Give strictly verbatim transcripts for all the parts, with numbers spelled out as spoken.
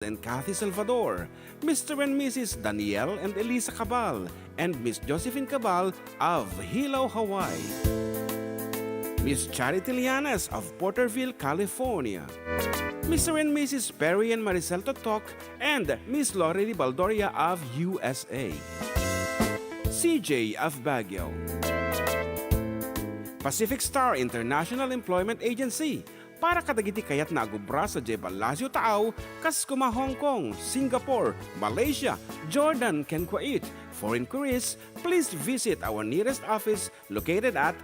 and Kathy Salvador, Mister and Missus Daniel and Elisa Cabal, and Miss Josephine Cabal of Hilo, Hawaii. Miss Charity Lianas of Porterville, California. Mister and Missus Perry and Maricel Totok and Miss Lori Baldoria of U S A. C J of Baguio. Pacific Star International Employment Agency, para kadagiti kayatna a agubra sadiay Palacio Taaw, kas kuma Hong Kong, Singapore, Malaysia, Jordan, ken Kuwait. For inquiries, please visit our nearest office located at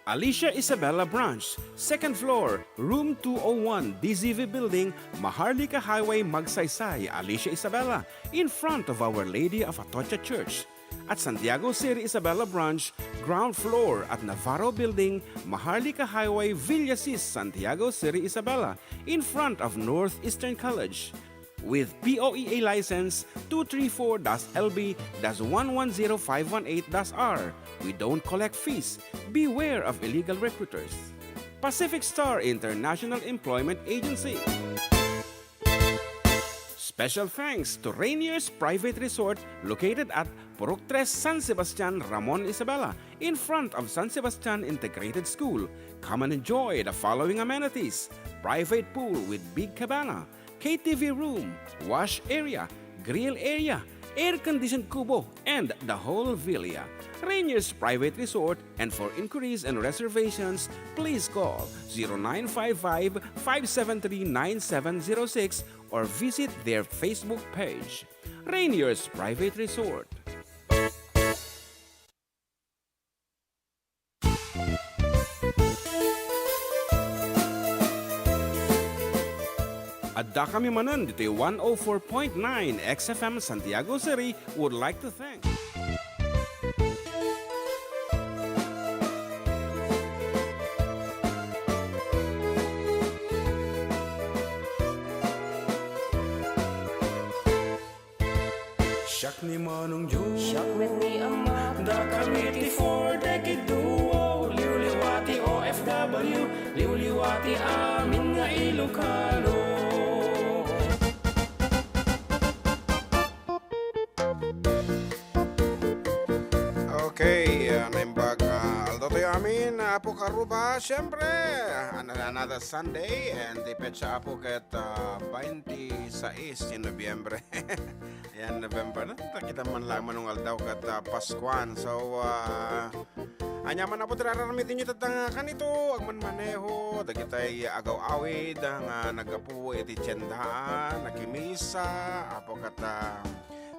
Alicia Isabela Branch, second floor, room two oh one, D Z V Building, Maharlika Highway, Magsaysay, Alicia Isabela, in front of Our Lady of Atocha Church. At Santiago City Isabela Branch, ground floor at Navarro Building, Maharlika Highway, Villasis, Santiago City Isabela, in front of Northeastern College. With P O E A license two three four dash L B dash one one zero five one eight dash R. We don't collect fees. Beware of illegal recruiters. Pacific Star International Employment Agency. Special thanks to Rainier's Private Resort located at Purok Tres, San Sebastian, Ramon Isabela, in front of San Sebastian Integrated School. Come and enjoy the following amenities: private pool with big cabana, K T V room, wash area, grill area, air-conditioned kubo, and the whole villa. Rainier's Private Resort, and for inquiries and reservations, please call zero nine five five, five seven three, nine seven zero six or visit their Facebook page. Rainier's Private Resort. Addakami manen ditoy one oh four point nine X F M Santiago City would like to thank. Siak ni Manong Joe. Siak met ni Ama. Dakami ti Four Decade Duo. Liwliwa ti O F W. Liwliwa ti amin nga Ilocano. Okay, ah, naimbag nga aldaw tayo amin, Apo Karuba. Siyempre, an-, another Sunday, and ti petsa, Apo, ket, ah, twenty-six ti Nobyembre. Ayan, November na. Kita man lang manong aldaw ket, ah, Paskuan. So, ah, ania man, Apo, ti ar-aramidennyo tatta nga kanito, agmanmaneho, dagitay agaw-awid, ah, nga naggapu iti tiendaan, nakimisa, Apo, ket, ah,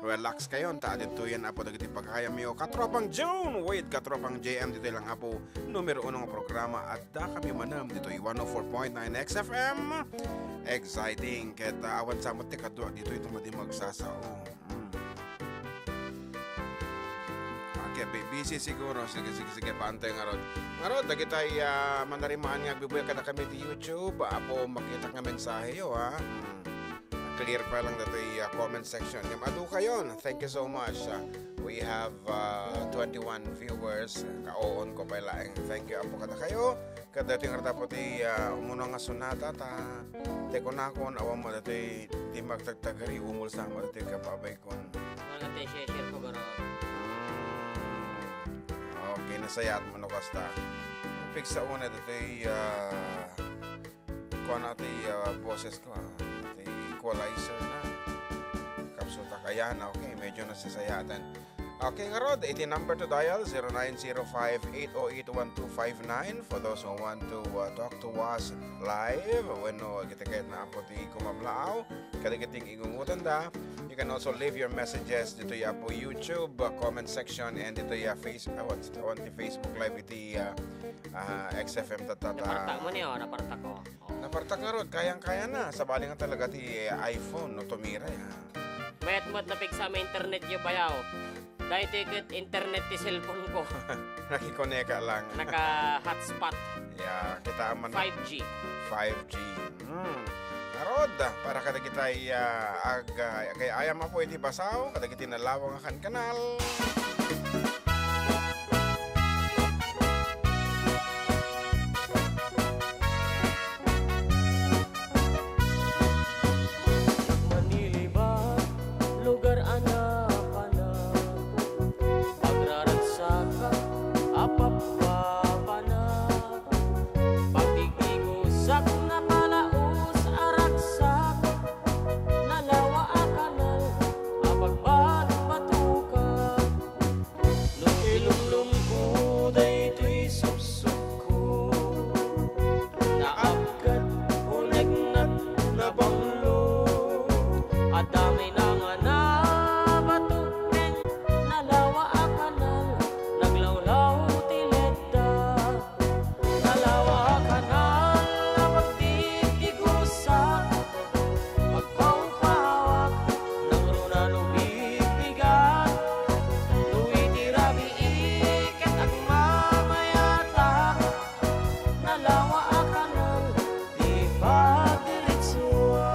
relax kayon, ta adintoyen, Apo, dagiti pagayamyo. Katropang June with Katropang J M, ditoy lang, Apo, numero uno nga programa, Addakami manen ditoy one oh four point nine X F M. Exciting. Ket, ah, awan sa met ti kadua ditoy, ita madi magsasao. Mm. Okay, bi-, busy siguro. Sige, sige, sige, paantay ngarud. Ngarud, dagitay, ah, manarimaan nga agbibuya kadakami ti YouTube. Apo, makitak nga mensaheyo, ha? Mm. Clarify lang datoy, ah, comment section. Ngem adu kayon. Thank you so much. Ah, we have, ah, twenty-one viewers. Kaoon ko pay laeng. Thank you, Apo, kadakayo. Ket daytoy ngarud, Apo, ti, ah, umuna nga sonata, ta, ti kunakon, awan met daytoy, ti magtagtagari, umulsa met daytoy kababaykon. Wala ti share ko, bro. Mm. Okay, nasayaat mo no kasta. Pigsa una daytoy, ah, kuana ti, ah, boses ko, ah, ti equalizer na. Kapsultak ayan, okay, medyo nasasayaatan. Okay, ngarud, iti number to dial, zero nine zero five, eight oh eight, one two five nine. For those who want to, uh, talk to us live, wenno, iti kayatna, Apo, ti kumablaaw, kadagiti ingungotanda, you can also leave your messages ditoy, Apo, YouTube, uh, comment section, and ditoy, uh, Face-, awan, awan ti Facebook Live iti, uh, uh, X F M tatta. Napartak mo ni, oh, napartak ko. Oh. Napartak ngarud, kayang-kaya na. Sabali nga talaga ti iPhone, no, tumiray, ha? Mayat met napigsa mi internet yo bayaw. Daytoy ket internet ti cellphone ko. Nakikoneka lang. Naka-hotspot. Ya, kita man. Five G. Five G. Hmm. Ngarud, para kadagitay, ah, ag-, ah, agay-ayam, Apo, iti basaw, kadagiti nalawang a kankanal. Damay na nga nabato ken nalawa a kanal, naglawlaw ti ledda. Nalawa a kanal, napagdidigusak, magpawpawak, nangruna no bigbigat. No iti rabii ket agmamayatak, nalawa a kanal, di pagdiritsuan.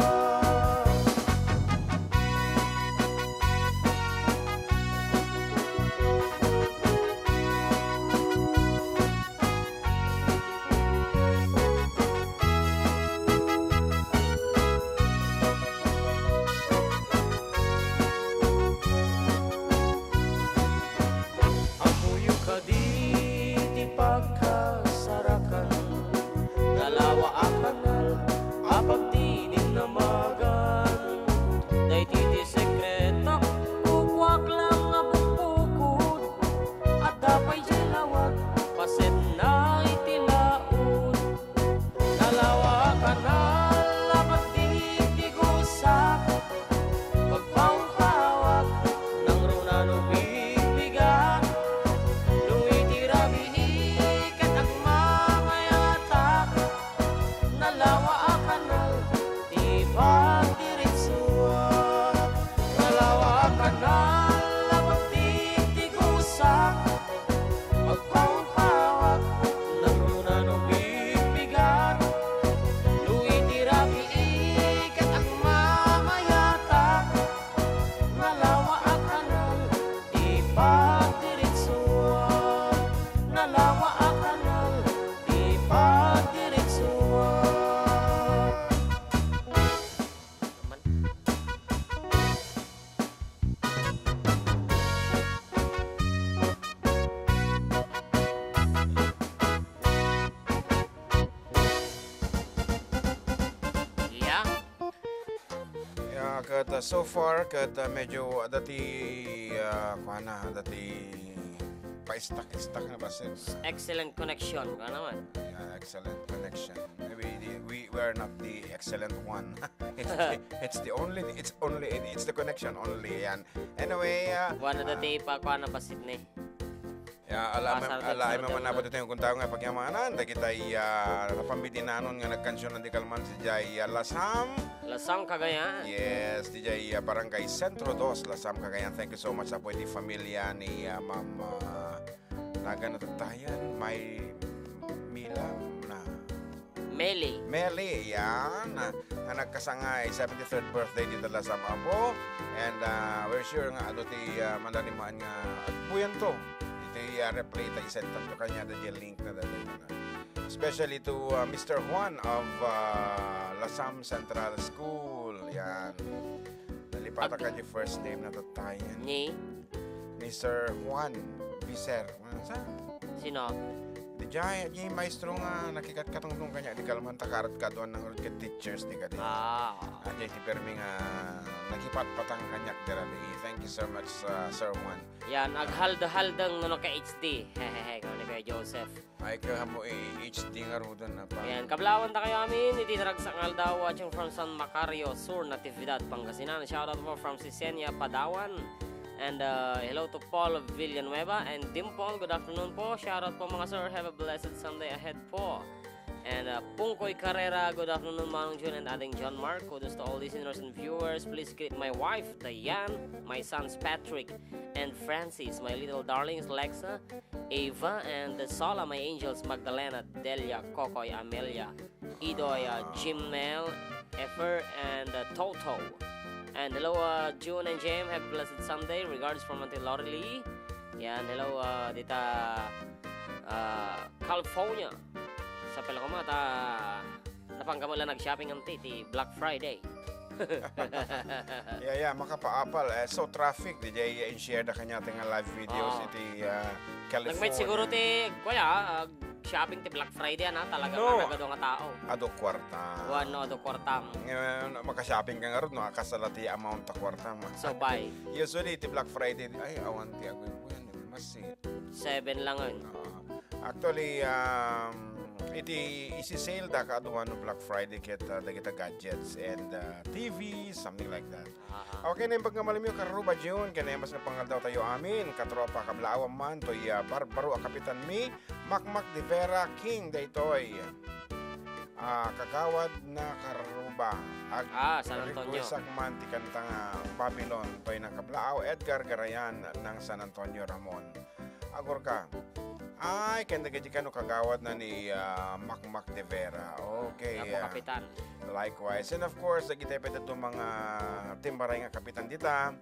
Ammoyo kadi ti pagkasarakan, nalawa a kanal, a pagdidinnamagan. Daytoy ti sekreto, kukuak lang nga bukbukod. Adda pay diay lawag, pasetna iti laod. Nalawa a kanal, a pagdidigusak, magpawpawak, nangruna no bigbigat. No iti rabii ket agmamayatak, nalawa a kanal, ti pagdiritsuak. Nalawa a kanal, a pagdidigusak, magpawpawak, nangruna no bigbigat. No iti rabii ket agmamayatak, nalawa a kanal, ti pagdiritsuak. Nalawa a kanal, ti pagdiritsuak. Yeah. Yeah, ket, uh, so far, ket, uh, medyo, uh, dati, uh, kuana, dati pa-stuck-stuck na ba, sir? Excellent connection, ka naman. Yeah, excellent connection. Maybe the, we, we are not the excellent one. It's the, it's the only, it's only, it's the connection only, yan. Anyway, uh, Kuana uh, dati pa, kuana pa, Sydney. Ya, ala, Pasar ala, ay, dagsa man dagsa. Napadutin kung tao nga pagyamanan, dagitay, ah, napambidinanon nga nagkansiyon di kalman si Jay, ah, Lasam. Lasam, Cagayan. Yes, di Jay, ah, Barangay Centro Dos, Lasam, Cagayan. Thank you so much sa pwede familia ni, ah, Ma'am, ah, Naga na tattayan, may Mila na. Meli. Meli, yan. Nga nagkasangay, seventy-third birthday dita Lasam, Apo. And, ah, we're sure nga adu ti, ah, manarimaan nga agbuyan to. Iti, ah, replay ta isend to kanya da di link na dali na. Especially to, ah, Mister Juan of, ah, Lasam Central School. Yan. Nalipatan Ag- ka di first name na tattayan. Ni? Mister Juan Biser. Sa? Sino? Di jay, di maestro nga nakikatkatungtong kanya, di kalman takarat kaduan ng rud ket teachers, di ka di. Ah. At di ti permi nga nakipatpatang kanyak dira di. Thank you so much, uh, Sir Juan. Yan, aghalda-haldang no ka H D. Hehehe, kamo ni Kuya Joseph. Ay, kaya mo i-, H D nga rudan na pa. Ayan, kablawan ta kayo amin, iti naragsak nga aldaw, watching from San Macario Sur, Natividad, Pangasinan. Shoutout po from Sisenia, Padawan. And, uh, hello to Paul Villanueva and Dimple. Good afternoon po. Shoutout po, mga sir. Have a blessed Sunday ahead po. And, uh, Pungkoy Carrera, good afternoon, Manong Jun and Ading John Mark. Kudos to all listeners and viewers. Please greet my wife, Diane, my sons, Patrick and Francis, my little darlings, Lexa, Ava, and Sola, my angels, Magdalena, Delia, Kokoy, Amelia, Idoy, uh, Jimnel, Efer, and, uh, Toto. And hello, uh, June and Jem. Have a blessed Sunday. Regards from Auntie Lorely. Yan, hello, uh, dita, uh, California. Sa pala ko mata, napangkamo lang nag-shopping, Auntie, ti Black Friday. Yeah, yeah, makapaapal. Eh, so traffic, di jay, eh, in-share da kanya ti nga live videos. Ah. Iti, ah, California. Nagmay siguro ti, kuya, ah, shopping ti Black Friday, ana, talaga. No. Nga nagadu nga tao. Adu kwarta. Wano, adu kwarta. Ngayon, makashopping ka nga rod, no? Akasala ti amount ta kwarta mo. So, buy. Usually, ti Black Friday, ay, awan ti agoy ko yan. Mas eh. Seven lang yun. Oo. Actually, um, iti isi-sale da kaaduan no Black Friday ket, ah, dagita gadgets and, ah, T V, something like that. Aha. Okay, naimbag nga malamyo, Karuba June, ken naimbag nga pangaldaw tayo amin, katropa, kablaawan man, toy, ah, barbaro a kapitan mi, Makmak de Vera King, daytoy. Ah, kagawad na Karuba. Ag-, Ah, San Antonio. Requestak man ti kanta nga Babylon, toy nang kablaaw, Edgar Garayan, nang San Antonio, Ramon. Agurka. Ay, ken dagiti kano kagawad na ni, ah, Makmak de Vera. Okay, Apo ah, Kapitan. Likewise. And of course, dagiti pwede to mga timbaray nga kapitan dita.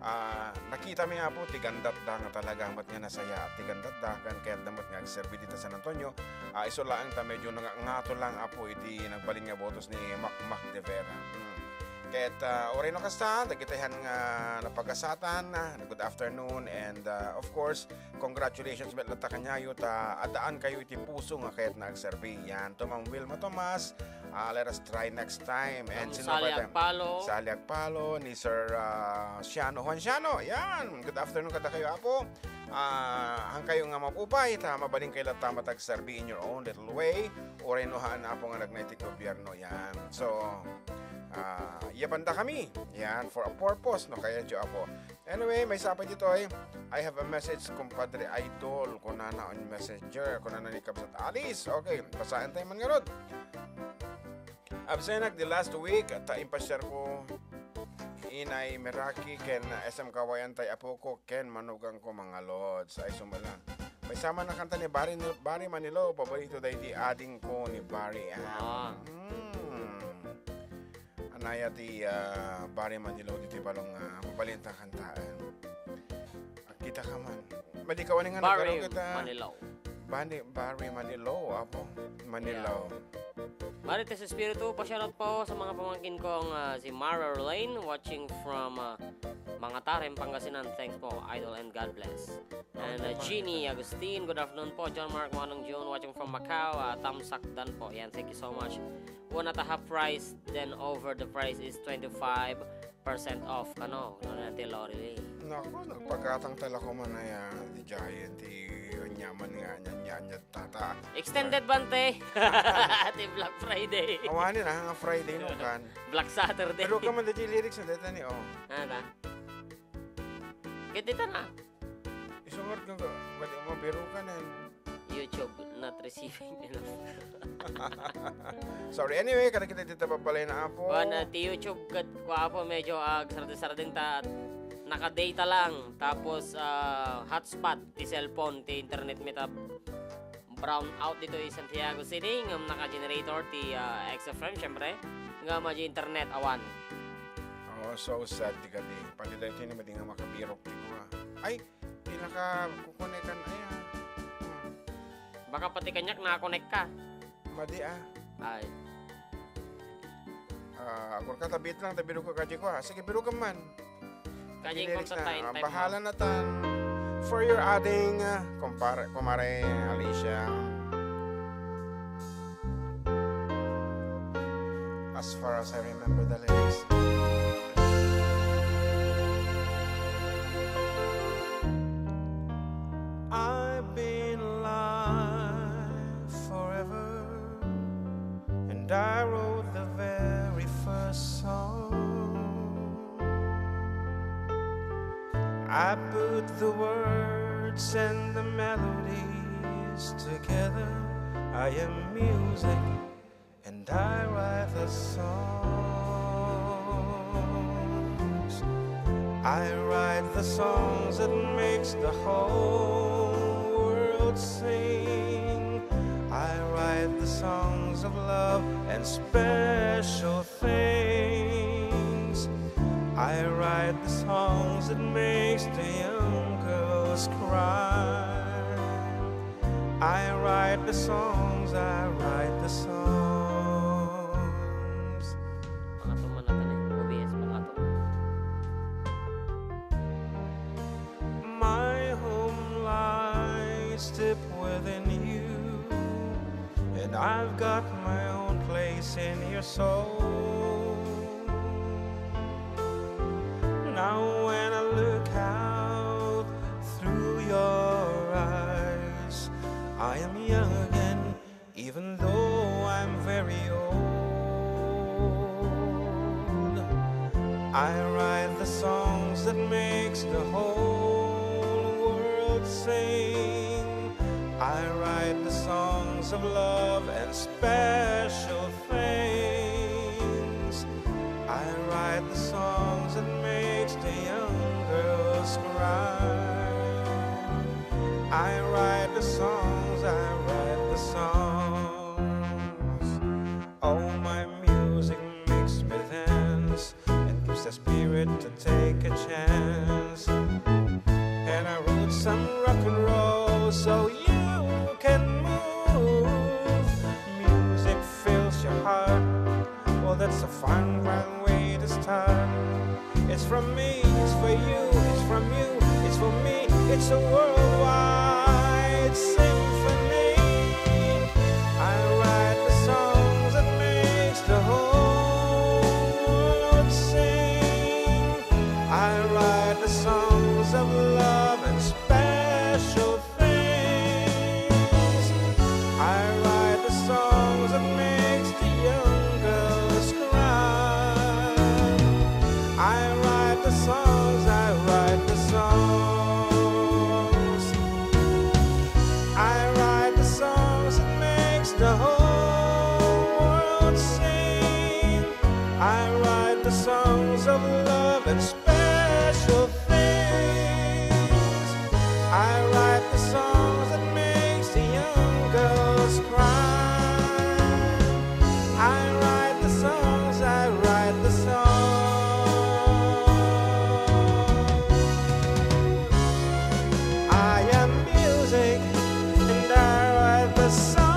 Ah, nakita mi nga po, tigandat da nga talaga, amat nga nasaya, tigandat da, kan kayat da met nga agserbi dita San Antonio. Ah, isu laeng ta medyo nga-, ngato lang, apo, iti nagbalin nga botos ni Makmak de Vera. Hmm. Ket, ah, uray no kasta, dagiti han nga napagasatan, ah, good afternoon, and, ah, of course, congratulations met latta kaniayo ta addaan kayo iti puso nga kayat na agserbi. Yan, to Ma'am Wilma Tomas, ah, let us try next time. And Ma'am sino Sally pa tayo? Agpalo. Sally Agpalo, ni Sir, ah, Siano, Juan Siano. Yan, good afternoon kada kayo, apo. Ah, han kayo nga mapupay, ta mabalin kayo latta met agserbi in your own little way. Uray no haan, apo, nga nagna iti gobyerno. Yan. So, ah, yaban da kami. Yan, for a purpose, no? Kaya, jo, apo. Anyway, maysa pay ditoy. I have a message, kumpadre idol. Kunana on messenger. Kunana ni Kabsat Alice. Okay, basaen tayo man ngarud. Absenak the last week, ta impasiar ko inay Meraki ken S M Kawayan tay apo ko ken manugang ko, mga lods. Ay, sumala. Maysa man a kanta ni Barry, Barry Manilow, paborito daydi ading ko ni Barry. Ah. Ah. Hmm. Anaya ti, ah, Barry Manilow diti balong, ah, mabalin ta kantaen. Agkita ka man. Madi ka wani nga Barry nagarog ita. Manilow. Bani-, Barry Manilow, apo. Manilow. Yeah. Marites Espiritu, pa-shoutout po sa mga pamangkin kong, ah, si Mara Lane, watching from, ah, Mangatarem, Pangasinan. Thanks po, Idol, and God bless. And, uh, Jeannie Agustin, good afternoon po. John Mark, Manong June, watching from Macau, uh, Tamsakdan po. Yan, thank you so much. One at a half price, then over the price is twenty-five percent off. Kano, ano na ti Lorelei? Naku, nagpagatang talaga man na yan. Di Giant, di Anyaman nga, anya, anya, anya, tata. Extended bante. Ati Black Friday. Awani na, nga Friday no kan. Black Saturday. Pero ka man di lyrics na dito ni, oh. Ano na? Ganda na. Isungar ka nga, wala mo, biro ka na. YouTube not receiving enough. Sorry. Anyway, kada kita dito papalay na apo. Wan, ah, ti YouTube kat, kwa apo, medyo, ah, sarde-sardeng ta, naka-data lang. Tapos, ah, hotspot, ti cellphone, ti internet mi ta brown out dito i Santiago City, ngam naka-generator ti, ah, X F M, syempre. Ngam adi internet, awan. Oh, so sad ti kadi. Pati dahil ti naman di nga makabirok ti kwa. Ay, Pinaka kukunekan, ay, ah. Hmm. Baka pati kaniak nakakonek ka. Madi, ah. Ay. Ah, akur ka, tabit lang, tabiruka ka, di ko, ah. Sige, biruka man. Kanyang Lyrics na. Kumsatayan Ah, time bahala mo. Na tan. For your adding, ah, kumpare, kumare Alicia. As far as I remember the lyrics. I've been alive forever, and I wrote the very first song. I put the words and the melodies together. I am music, and I write the songs. I write the songs that makes the whole world sing. I write the songs of love and special things. I write the songs that makes the young girls cry. I write the songs, I write the songs. Pangato man natin eh. O B S, pangato. My home lies deep within you, and I've got my own place in your soul. Now when I look out through your eyes, I am young again, even I write the songs that makes the whole world sing. I write the songs of love and special things. I write the songs that makes the young girls cry. I write the songs, I write the songs. Oh, my music makes me dance and gives the spirit to take a chance. And I wrote some rock and roll so you can move. Music fills your heart. Well, that's a fine, fine way to start. It's from me, it's for you, it's from you, it's for me, it's a worldwide symphony. I write the songs that makes the whole world sing. I write the songs of love and special things. I write the songs that makes the young girls cry. I write the songs, I write the songs. I write the songs that makes the whole world sing. I write the songs of love and special things. I write the songs that makes the young girls cry. I write the songs, I write the songs. I am music and I write the songs.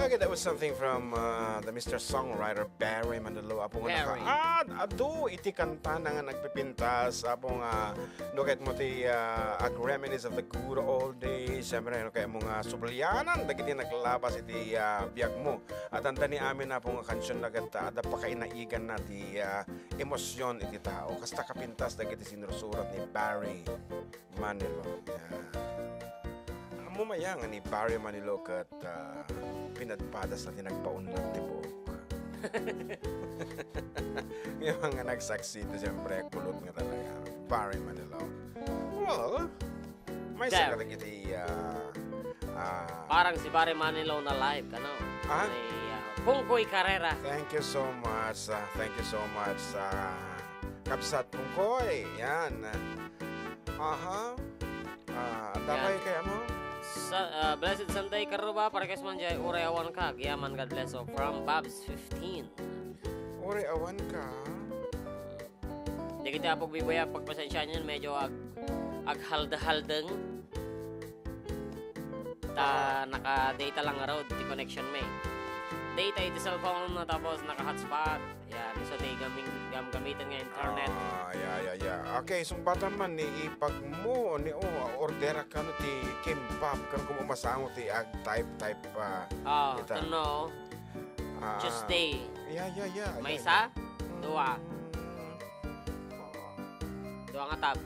Okay, that was something from, uh, the Mister Songwriter Barry Manilow. Apo nga Barry. Naka-add adu iti kantana nga nagpipintas, apo nga, no, ket mo ti, uh, ag-reminisce of the good old days. Siyempre, no, kaya mo nga sublianan dagiti naglabas iti, uh, biag mo. At anda ni amin, apo nga kansion na ket, uh, adda pakainaigan na ti, uh, emosyon iti tao. Kasta kapintas dagiti sinursurat ni Barry Manilow. Yeah. Ammom aya nga ni Barry Manilow ket, ah, pinadpadasna ti nagpauneg ti buok. Ngem nga nagsaksi iti, siyempre, kulot nga talaga. Barry Manilow. Well, maysa kadagiti, ah, ah, parang si Barry Manilow na live, kano? Ah? May, ah, Pungkoy Carrera. Thank you so much, ah, thank you so much, ah, Kabsat Pungkoy. Yan. Aha. Ah, adda pay kayat mo? Sa, ah, Blessed Sunday, Karuba, para kay Manjay, uray awan ka, agyaman, God bless. So, from Babs fifteen. Uray awan ka. Dagiti Apog Bibuya, pagpasensyaen, medyo ag-, aghalda-haldeng. Ta, ah, naka-data lang ngarud ti connection mi. Data iti cellphone, tapos naka-hotspot. Yan, isu ti gaming-, gamgamiten nga internet. Ah, ya, ya, ya. Okay, sungbatan man ni ipag mo, ni, oh, orderak kano ti kimbap, kano kung masango ti ag-type-type, ah, ah, ita. Tuno. Ah, Tuesday. Ya, ya, ya, ya, maysa? Ya. Dua. Mm. Dua nga tab.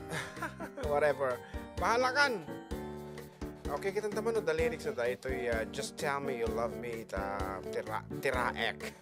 Whatever. Bahala kan. Okay, kitanta man no, the lyrics na daytoy, ah, "Just Tell Me You Love Me," ita, tira-, tiraek.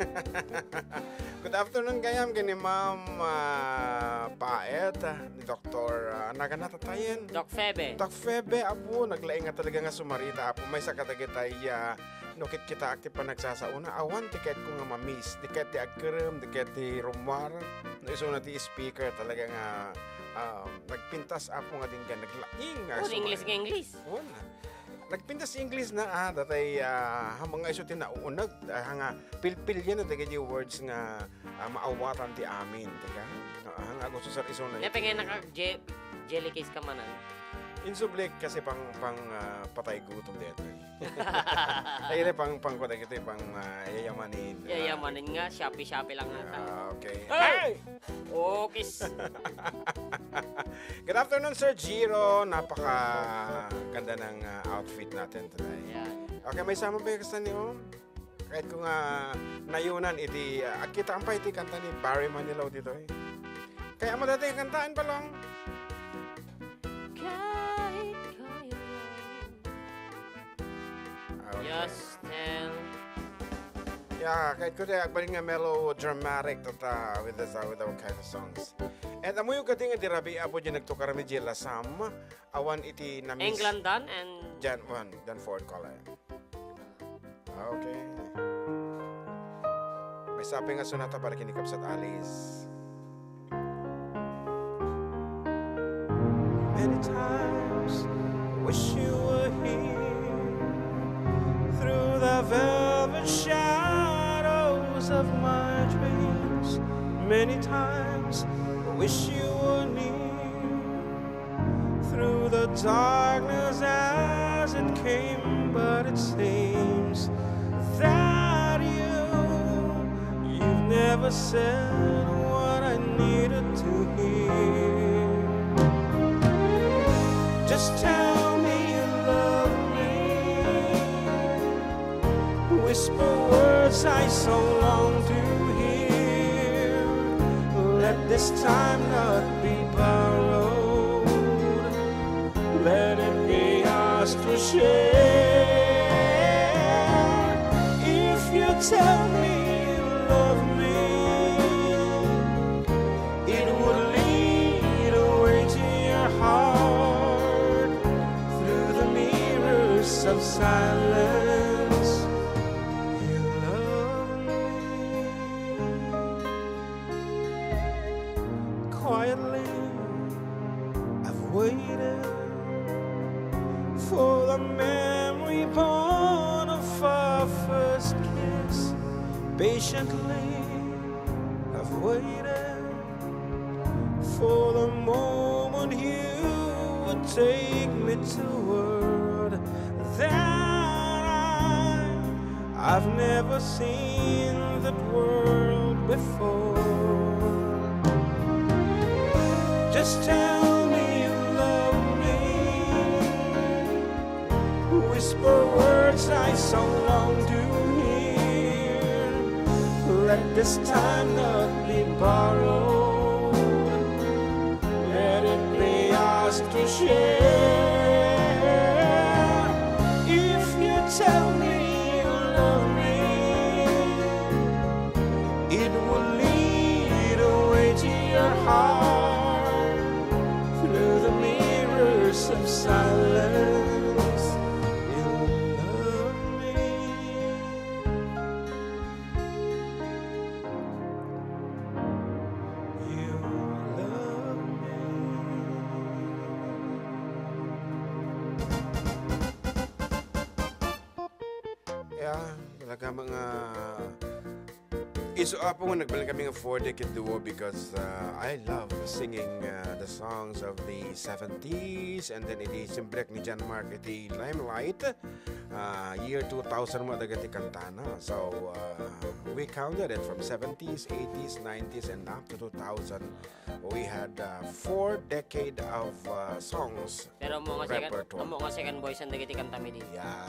Good afternoon gayam ken ni Ma'am, ah, Paet, ah, ni Doktor, ah, naganna tattayen? Doc Febe. Doc Febe, apo, naglaing nga talaga nga sumarita, apo. Maysa kadagitay, ah, no, kitkitaak ti panagsasaona, awan ti kayatko nga ma-miss, di kayat ti agkerem, di kayat ti rummuar, no, isuna ti speaker talaga nga, ah, nagpintas, apo, nga dinggan, naglaing nga sumarita. English nga English. Wen. Nagpintas English na, ah, datay, ah, ha mga isu ti nauuneg, ah, nga pilpilian na dagiti words nga, ah, maawatan ti amin, teka? Ah, nga gusto sa isu na. Nya, pengay naka je-, jelly case ka manan. Insubli kasi pang, pang, ah, patay gutom dito. Ay, iri, pang, pang, kuan, iti pang, ah, yayamanin. Yayamanin nga, Shopee, Shopee lang ata. Ah, okay. Hey! Hey! Okis. Good afternoon, Sir Jiro. Napakaganda ng, ah, outfit natin today. Yan. Okay, may sama ba yung kasta ni Om? Kahit ko nga nayunan iti, ah, agkitaan pa iti kanta ni Barry Manilow ditoy. Kaya mo dati kantaan pa lang. Kahit kaya lang. Ah, okay. Just tell. Yeah, kahit ko di, agbalin nga melodramatic, tota, with the, with our kind of songs. And amuyo kadi nga di rabii apo di nagtukar mi di lasam, awan iti namis. England dan and Jan, wan, dan forward call, eh. Okay. May sapay nga sonata para kini Kabsat Alice. Many times wish you were here through the velvet shadows of my dreams. Many times wish you were near through the darkness as it came, but it seems that you, you've never said what I needed to hear. Just tell me you love me. Whisper words I so long to hear. Let this time not be borrowed. Let it be ours to share. If you tell me you love me, it would lead away to your heart through the mirrors of silence. You love me. Quietly, I've waited for the memory born of our first kiss. Patiently, I've waited for the moment you would take me toward that I, I've never seen that world before. Just tell me you love me. Whisper words I so long to hear. Let this time not be borrowed. Let it be ours to share. If you tell me you love me, it will lead away to your heart through the mirrors of silence. You love me. You love me. Yeah, talaga mga isu apo nga nagbalin kami nga four-decade duo because, uh, I love singing, uh, the songs of the seventies, and then iti simbrek ni John Mark iti Limelight, uh, year two thousand mo dagiti kantana. So, uh, we counted it from seventies, eighties, nineties, and up to two thousand. We had, uh, four decade of, uh, songs. Pero ammo nga second, repertoire. Ammo nga second voice ang dagiti kantami di. Yeah.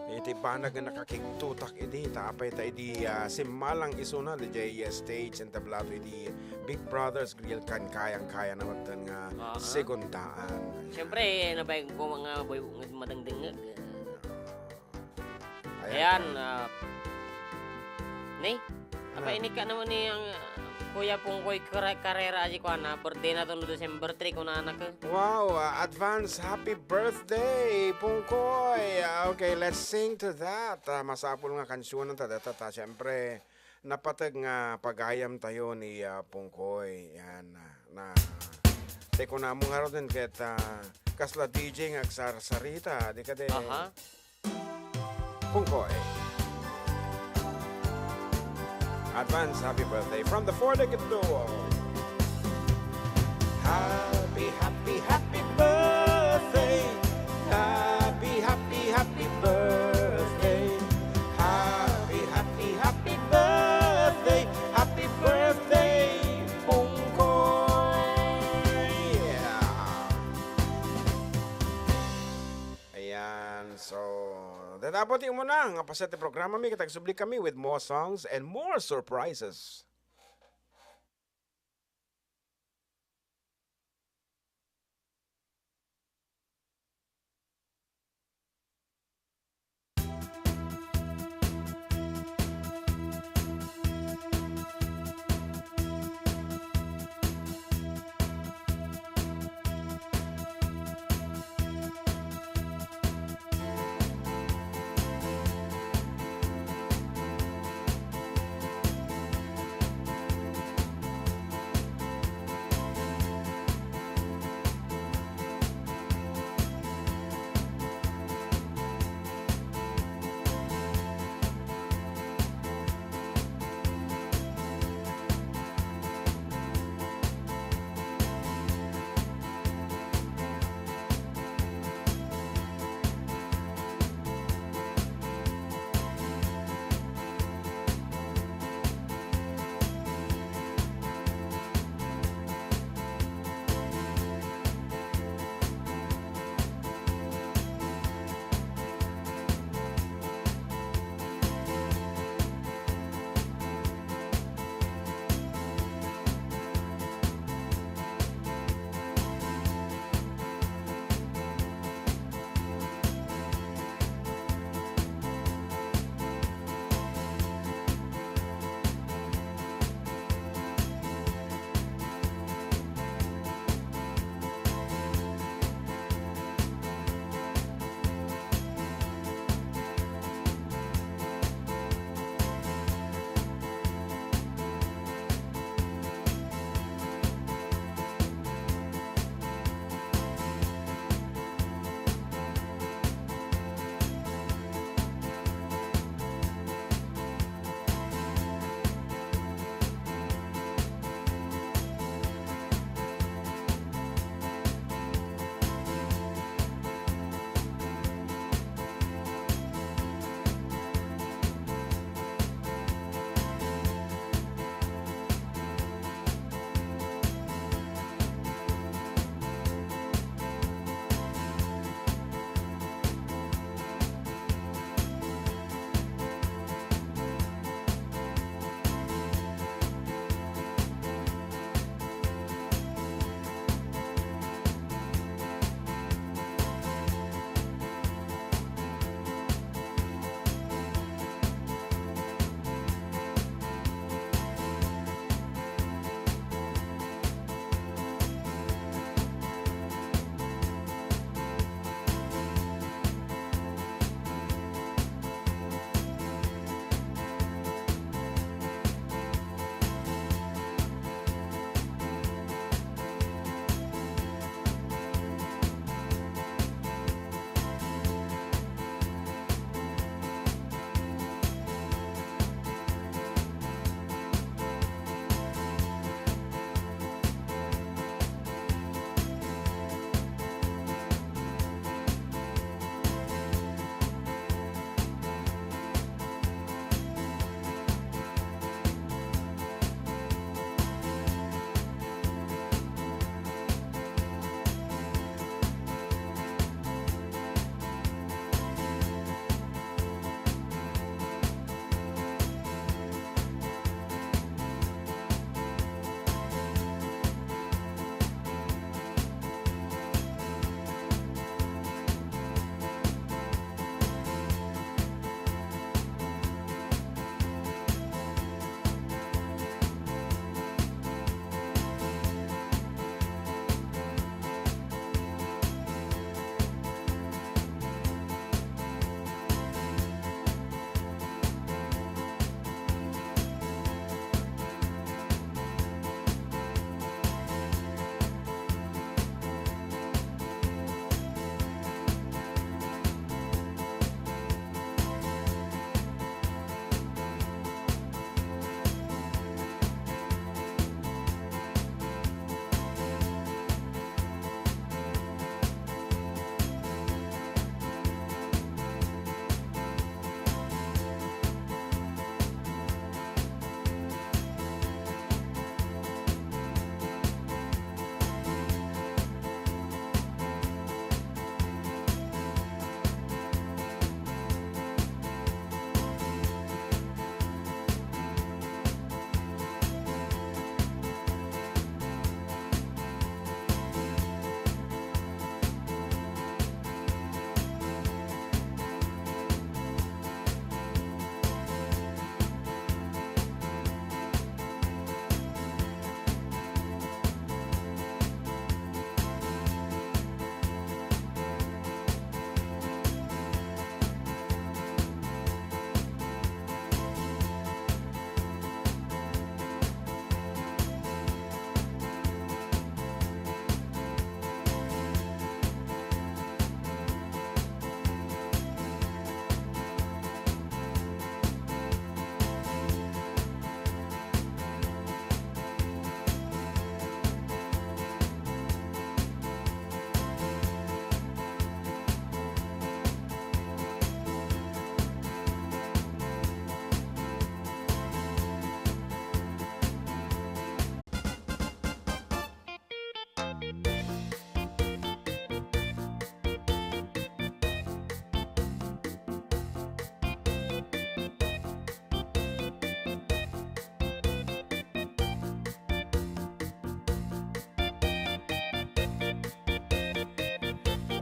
Iti banag nga nakakigtutak idi, ta apay ta idi, ah, simmalang isuna, diay stage and tablato idi Big Brother's Grill kan kayang-kaya na magtan nga, ah, segundaan. Siyempre, nabayag ko mga boy, nga madangdengeg. Ayan. Ayan, ah, ni? Apay, ah, inikka naman ni ang, ah, Kuya Pungkoy Kare-, Karera, aji ko, ana, birthday na to no December three, kuna anak ko. Wow, ah, advance happy birthday, Pungkoy. Ah, okay, let's sing to that. Ah, masapul nga kansionan ta data, ta, siyempre, napateg nga pagayam tayo ni, ah, Pungkoy. Yan, ah, na, te kunam nga ron ket, ah, kasla D J nga agsarsarita, di ka de. Aha. Pungkoy. Advance happy birthday from the Four Legged Duo. Happy, happy, happy birthday. Happy, happy, happy birthday. So, dayta pay ti umuna nga paset ti programami, ket agsubli kami with more songs and more surprises.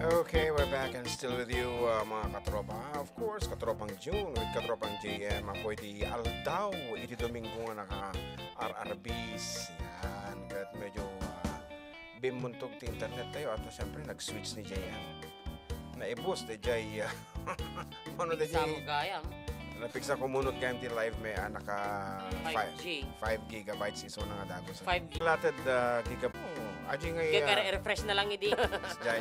Okay, we're back and still with you, uh, mga katropa. Of course, katropang June with katropang J M. Apo iti aldaw, iti Domingo nga naka-R R Bs. Yan, kahit medyo, uh, bimuntog ti internet tayo, at siyempre, nag-switch ni J M. Naibus, di J M. Ano, di J M? Exam gayam. Napigsa ko munot gayam ti live met, ah, naka five G. Five gigabytes isu nga dagus. Five G. Allotted, ah, gigab-, oh, aji nga, ah, refresh na lang idi. Jay.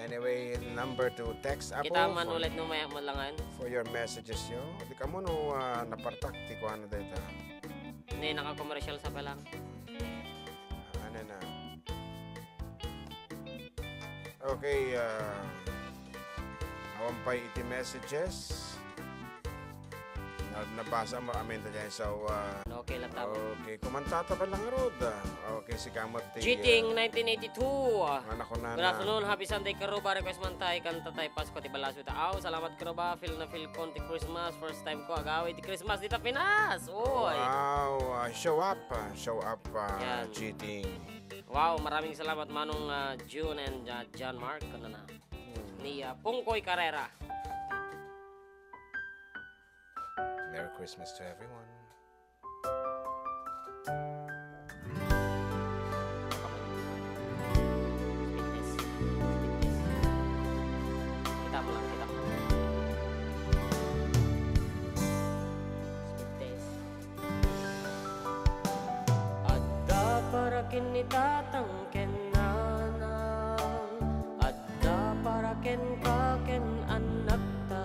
Anyway, number two, text, Apo, kita man for, ulit no maya mo langan. For your messages, yo. Di ka mo no, ah, napartak, ti kuano deta. Ne, naka-commercial sa pa lang. Ano na? Okay, ah, awan pay iti messages. Na-, nabasa mo, amin ta dyan. So, ah, okay, lataw. Okay, kumanta ta ba lang, Rod? Okay, si Kamot ti, Cheating, ah, nineteen eighty-two. Nga nakunana. Good afternoon, happy Sunday, Karuba. Request man tay, kanta tay, Pasko ti Balasu Taaw. Salamat, Karuba. Feel na feel ko ti Christmas. First time ko agawi ti Christmas dita Pinas. Oy. Wow, ah, show up, ah, show up, ah, Yan. Cheating. Wow, maraming salamat, Manong, ah, June and, ah, John Mark. Ano na? Hmm. Ni, ah, Pungkoy Carrera. Merry Christmas to everyone. Kita mo lang, kita mo lang. Speed test. Adda para ken ni tatang ken nanang, adda para kenka ken annakta.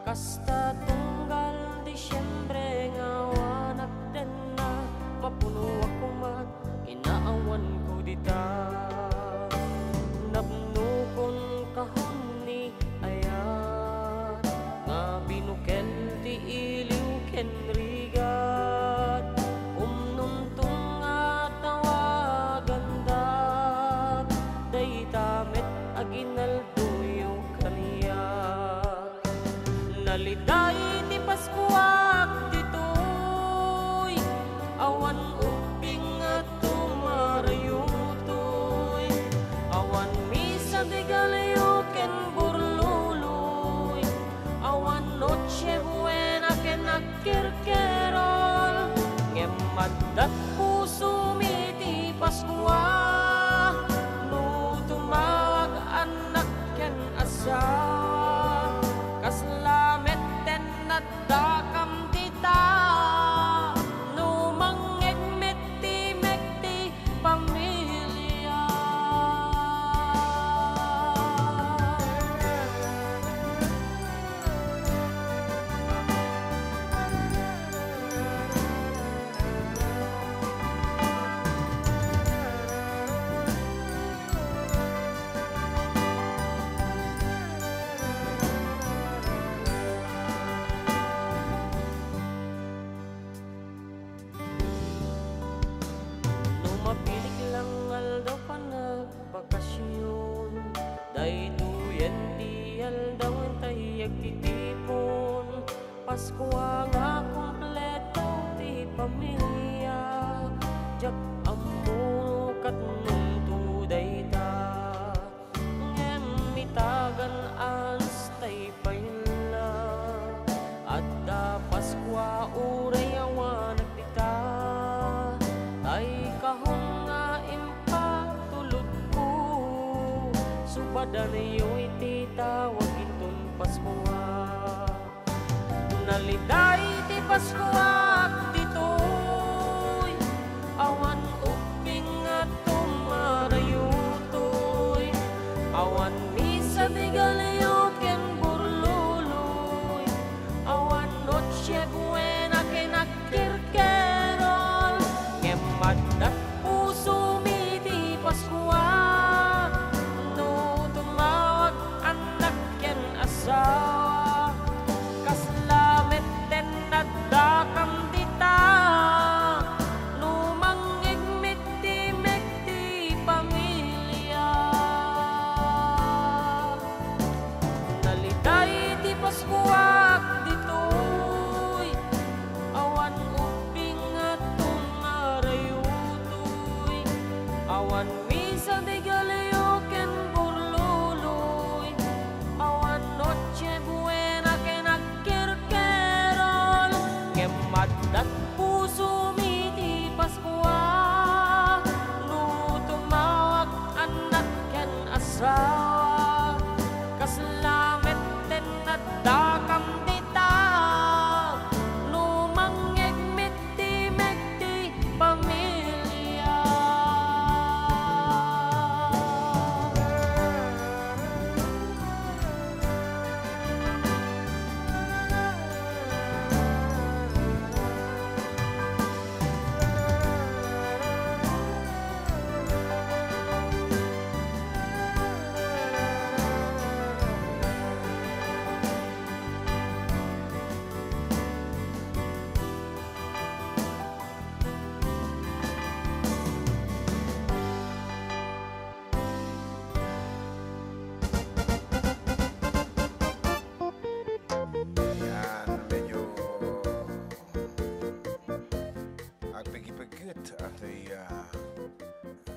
Kasta tunggal Disiembre nga awan agdenna, mapunoak koma kinaawanko dita. Napnokon kahon ni ayat nga binukel ti iliw ken rigat. Umnonto nga tawagandak, dayta met aginaldoyo kaniak. Naliday ti Paskuak ditoy, awan ubbing nga tumarayotoy, awan misa de Gallo ken Burloloy, awan Noche Buena ken agkerkerol, ngem adda pusomi ti Paskua. No tumawag annak ken asa, kasla metten addakam dita. No mangngeg met ti mekti pamilia. No mapilik lang aldaw panagbakasyon, daytoyen ti aldaw nga intay agtitipon. Paskua nga kumpleto ti pamilia, diak ammo no katnonto dayta. Ngem itagan a nastay pay la, adda Paskua uray awanak dita. Tay kahon nga impatulodko, subadanyo iti tawag inton Paskua. Naliday ti Paskuak ditoy, awan ubbing nga tumarayotoy, awan misa de Gallo ken Burloloy, awan Noche Buena ken agkerkerol, ngem adda pusomi ti Paskua. No tumawag annak ken asawa, kasla metten addakam dita. No mangngeg met ti mekti pamilia. Naliday ti Paskuak ditoy, awan ubbing nga tumarayotoy, awan misa de Gallo ken ah,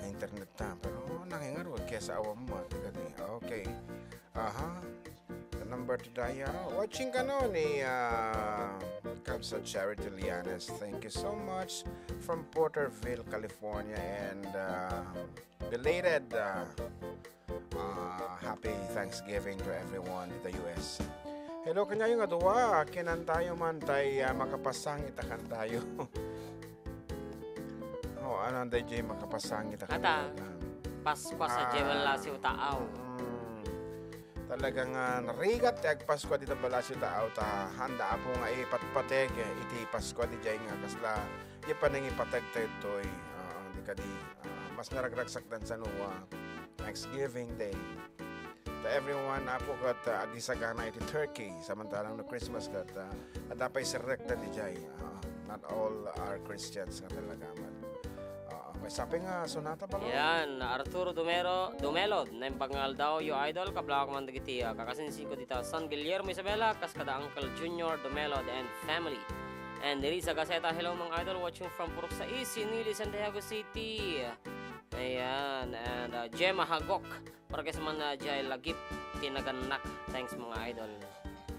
internet ta, pero nangingarud kaysa awan mo, ah, kadi. Okay. Aha. The number to dial. Watching kano ni, ah, Kabsat Charity Lianes. Thank you so much from Porterville, California, and, ah, belated, ah, ah, happy Thanksgiving to everyone in the U S. Hello, kanyayo nga dua, kinantayo man tay, ah, makapasangit a kantayo. Oh, ano, day jay makapasangit a Ata, kantayo. Paskua sa Ah. Jay Balasiw Taaw. Mm. Talaga nga narigat ti agpaskua dita Balasiw Taaw ta handa, Apo, nga ipatpateg iti Paskua di jay nga kasla di panangipateg daytoy. Ah, di kadi, ah, mas naragragsakdan sano a Thanksgiving Day. To everyone, Apo, ket, ah, adi sagana iti turkey, samantalang no Christmas ket, ah, adda pay serrekda di jay. Ah, not all are Christians nga talaga man. Ah, may sapay nga sonata, Balo? Yan, Arturo Dumero, Dumelod, naimbag nga aldaw, yo idol, kablak man dagiti, ah, kakasinsinko dita San Guillermo, Isabela, kas kada Uncle Junior Dumelod and family. And Risa Gaceta, hello, mga idol, watching from Purok Sais, Sinili, Santiago City. Ayan, and, uh, Gemma Hagok, para kay sa man, uh, jay lagip ti nagannak. Thanks, mga idol.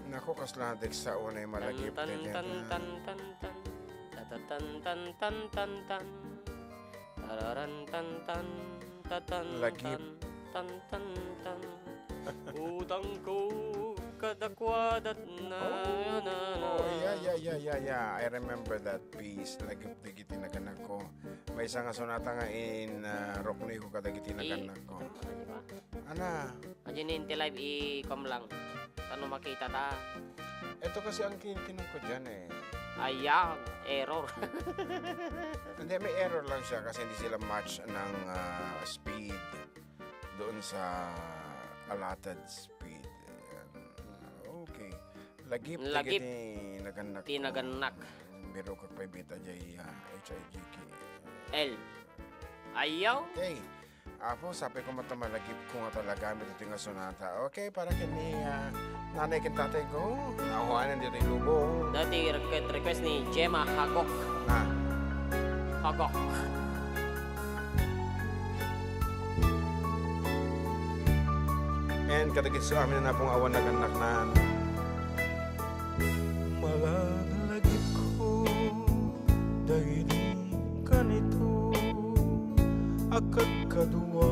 Nako, kasla dagsa unay malagip Tan, tan, dagiti tan, tan, tan, tan. Tata, tan, tan, tan, tan, tan. Tararan, tan, tan, tatan, Lagip. tan, tan, tan, tan. Utangko kadakuadat na, Oh. na, na. Oh, yeah, yeah, yeah, yeah, yeah. I remember that piece. Lagip dagiti naganakko. Maysa nga sonata nga in, ah, ruknoyko kadagiti I- naganakko. Ano, di ba? Ana. Adi ni inti live, i-com lang. Tano makita ta. Ito kasi ang kin-, kinun ko dyan eh. Ayan, error. Hindi, may error lang siya kasi hindi sila match ng, ah, speed doon sa allotted speed. Ayan. Okay. Lagip, Lagip. Dagiti nagannak Ti ko. nagannak. Biro ka pay beta jay, ah, H I G K. L. Ayaw. Okay. Apo, sapay ko met a malagip ko nga talaga, met iti nga sonata. Okay, para ken ni, ah, nanay ken tatay ko, nahuanan ditoy lubong. Dati request, request ni Gemma Hagok. Na. Hagok. And kadagiti amin a napong awan nagannaknan. Malaglagipko daydi kanito a kadkadua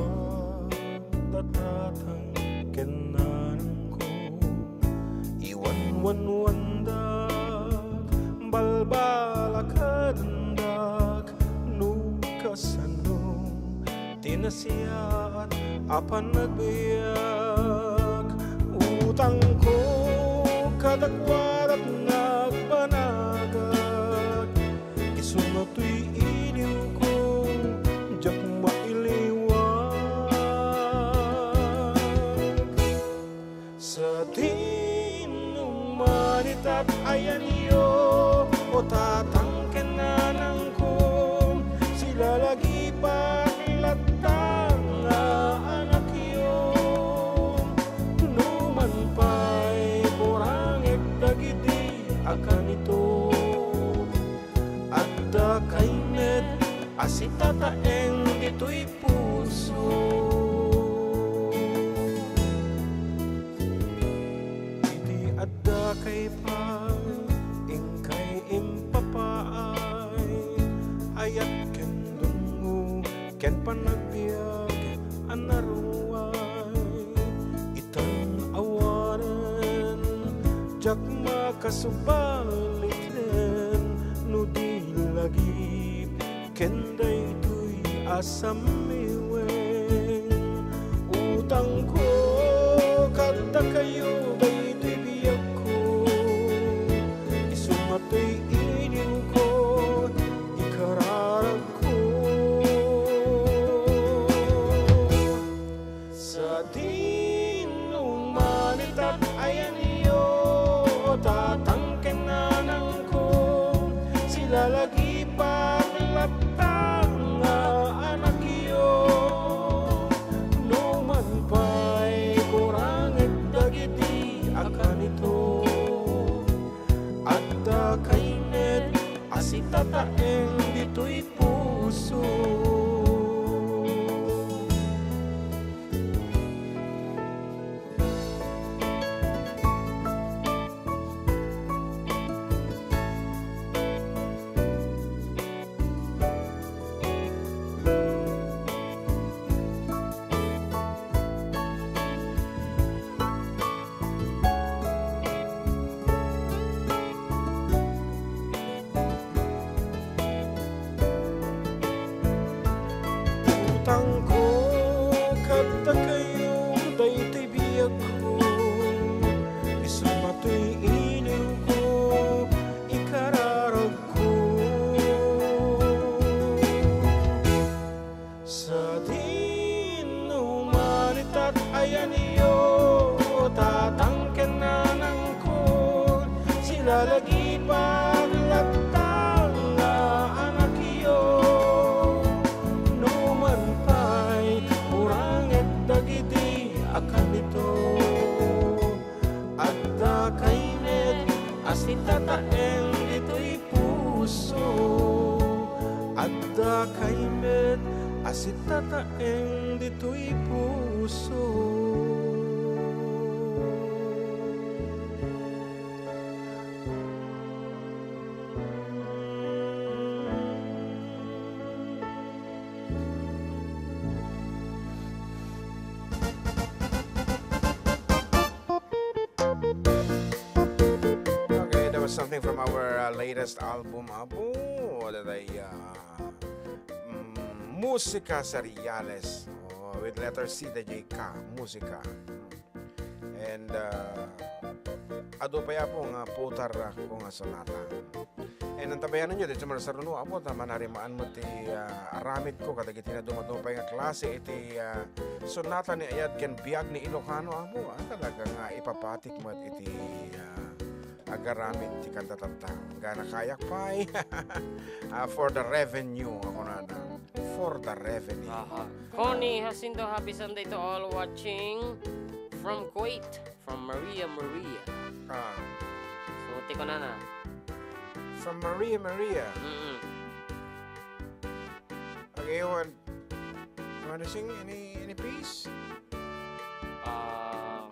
da tatang ken nanangko. Iwanwanwandak, balbalakedendak no kasano ti nasiat a panagbiag. Utangko kadakuada nga agbanagak, isu nga toy iliwko, diak mailiwag. Sadino manitat ayanyo, o tatang ken nanangko, silalagipak latta nga anakyo. No man pay burangek dagiti a kanito, adda kaymet a sitataeng ditoy puso. Iti adda kay pay, inkay impapaay, ayat ken dungngo, ken panagbiag a naruay. Itan awanen, diak makasubaliten no di lagip ken daytoy a sammiwen. Utangko kadakayo daytoy biagko, isu nga toy iliwko, ikararagko. Sadino manitat ayanyo, tatang ken nanangko, silalagipak latta nga anakyo. Dakayo daytoy biagko, isu patoy iliwko, ikararagko. Sadin no umalitak ayanyo, tatang ken nanangko, sila lagi paglattang nga anakyo. No man pay uranget dagiti a kanito, adda kaymet a sitataeng ditoy puso. Adda kaymet a sitataeng ditoy puso. Okay, that was something from our, uh, latest album, Apo. That I, uh, mm, Musika Seriales. Oh, with letter C, the J K, Musika. And, uh, adu pay, Apo, nga putar ko nga sonata. And antabayananyo, ditoy marsarunno, Apo, ta manarimaan met ti, ah, aramidko kadagiti nadumaduma pay nga klase iti, ah, sonata ni Ayat ken Biag ni Ilocano, Apo, ah, talaga nga ipapatik met iti, ah, agaramid ti kantatatta. Gana kayak pay. Ah, for the revenue, ako na na. For the revenue. Aha. Connie Jacinto, happy Sunday to all watching from Kuwait. From Maria Maria. Ah. So, ti kunana. From Maria Maria. Mm-mm. Okay, you want, you wanna sing any, any piece? Ah.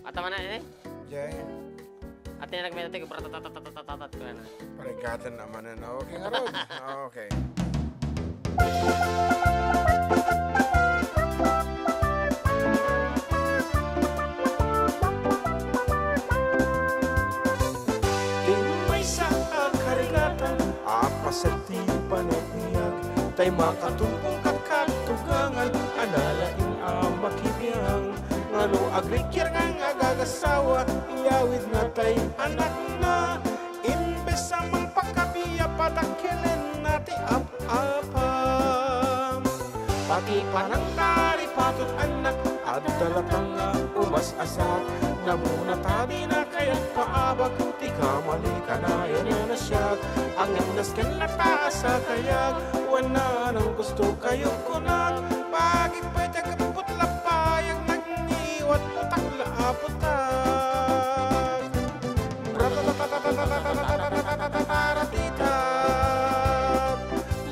Ata man na, eh? Jay? Ate, nagmeta tayo, bratatatatatatat ko na. Parigatan naman na, okay nga ron. Okay. Ti maysa a karigatan a paset ti panagbiag, tay makatungpong kakatugangan a nalaing a makibiang. Ngano agrikier nga agagasawa, iyawidna tay anakna. Imbes a mangpakabiag, patakkelenna ti ap-apam. Pati panangtaripatot annak, adda latang nga umas-asak. Namuna ta dina kayat paabak, ti kamali kanayon a nasiak. Angem nasken latta a sakayag, wen nanang gusto kayo kunak. Pagipay ti agputla payag, nangiwat putak la a putak. Ratatatatatatatataratitap.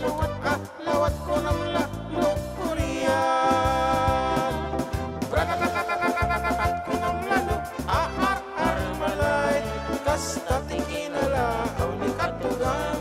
Lawat, ah, lawat kunam la no kurian. Ratatatatatatatatatat kunam la no aar-armalay. Kasta ti kinalaaw ni katugangan.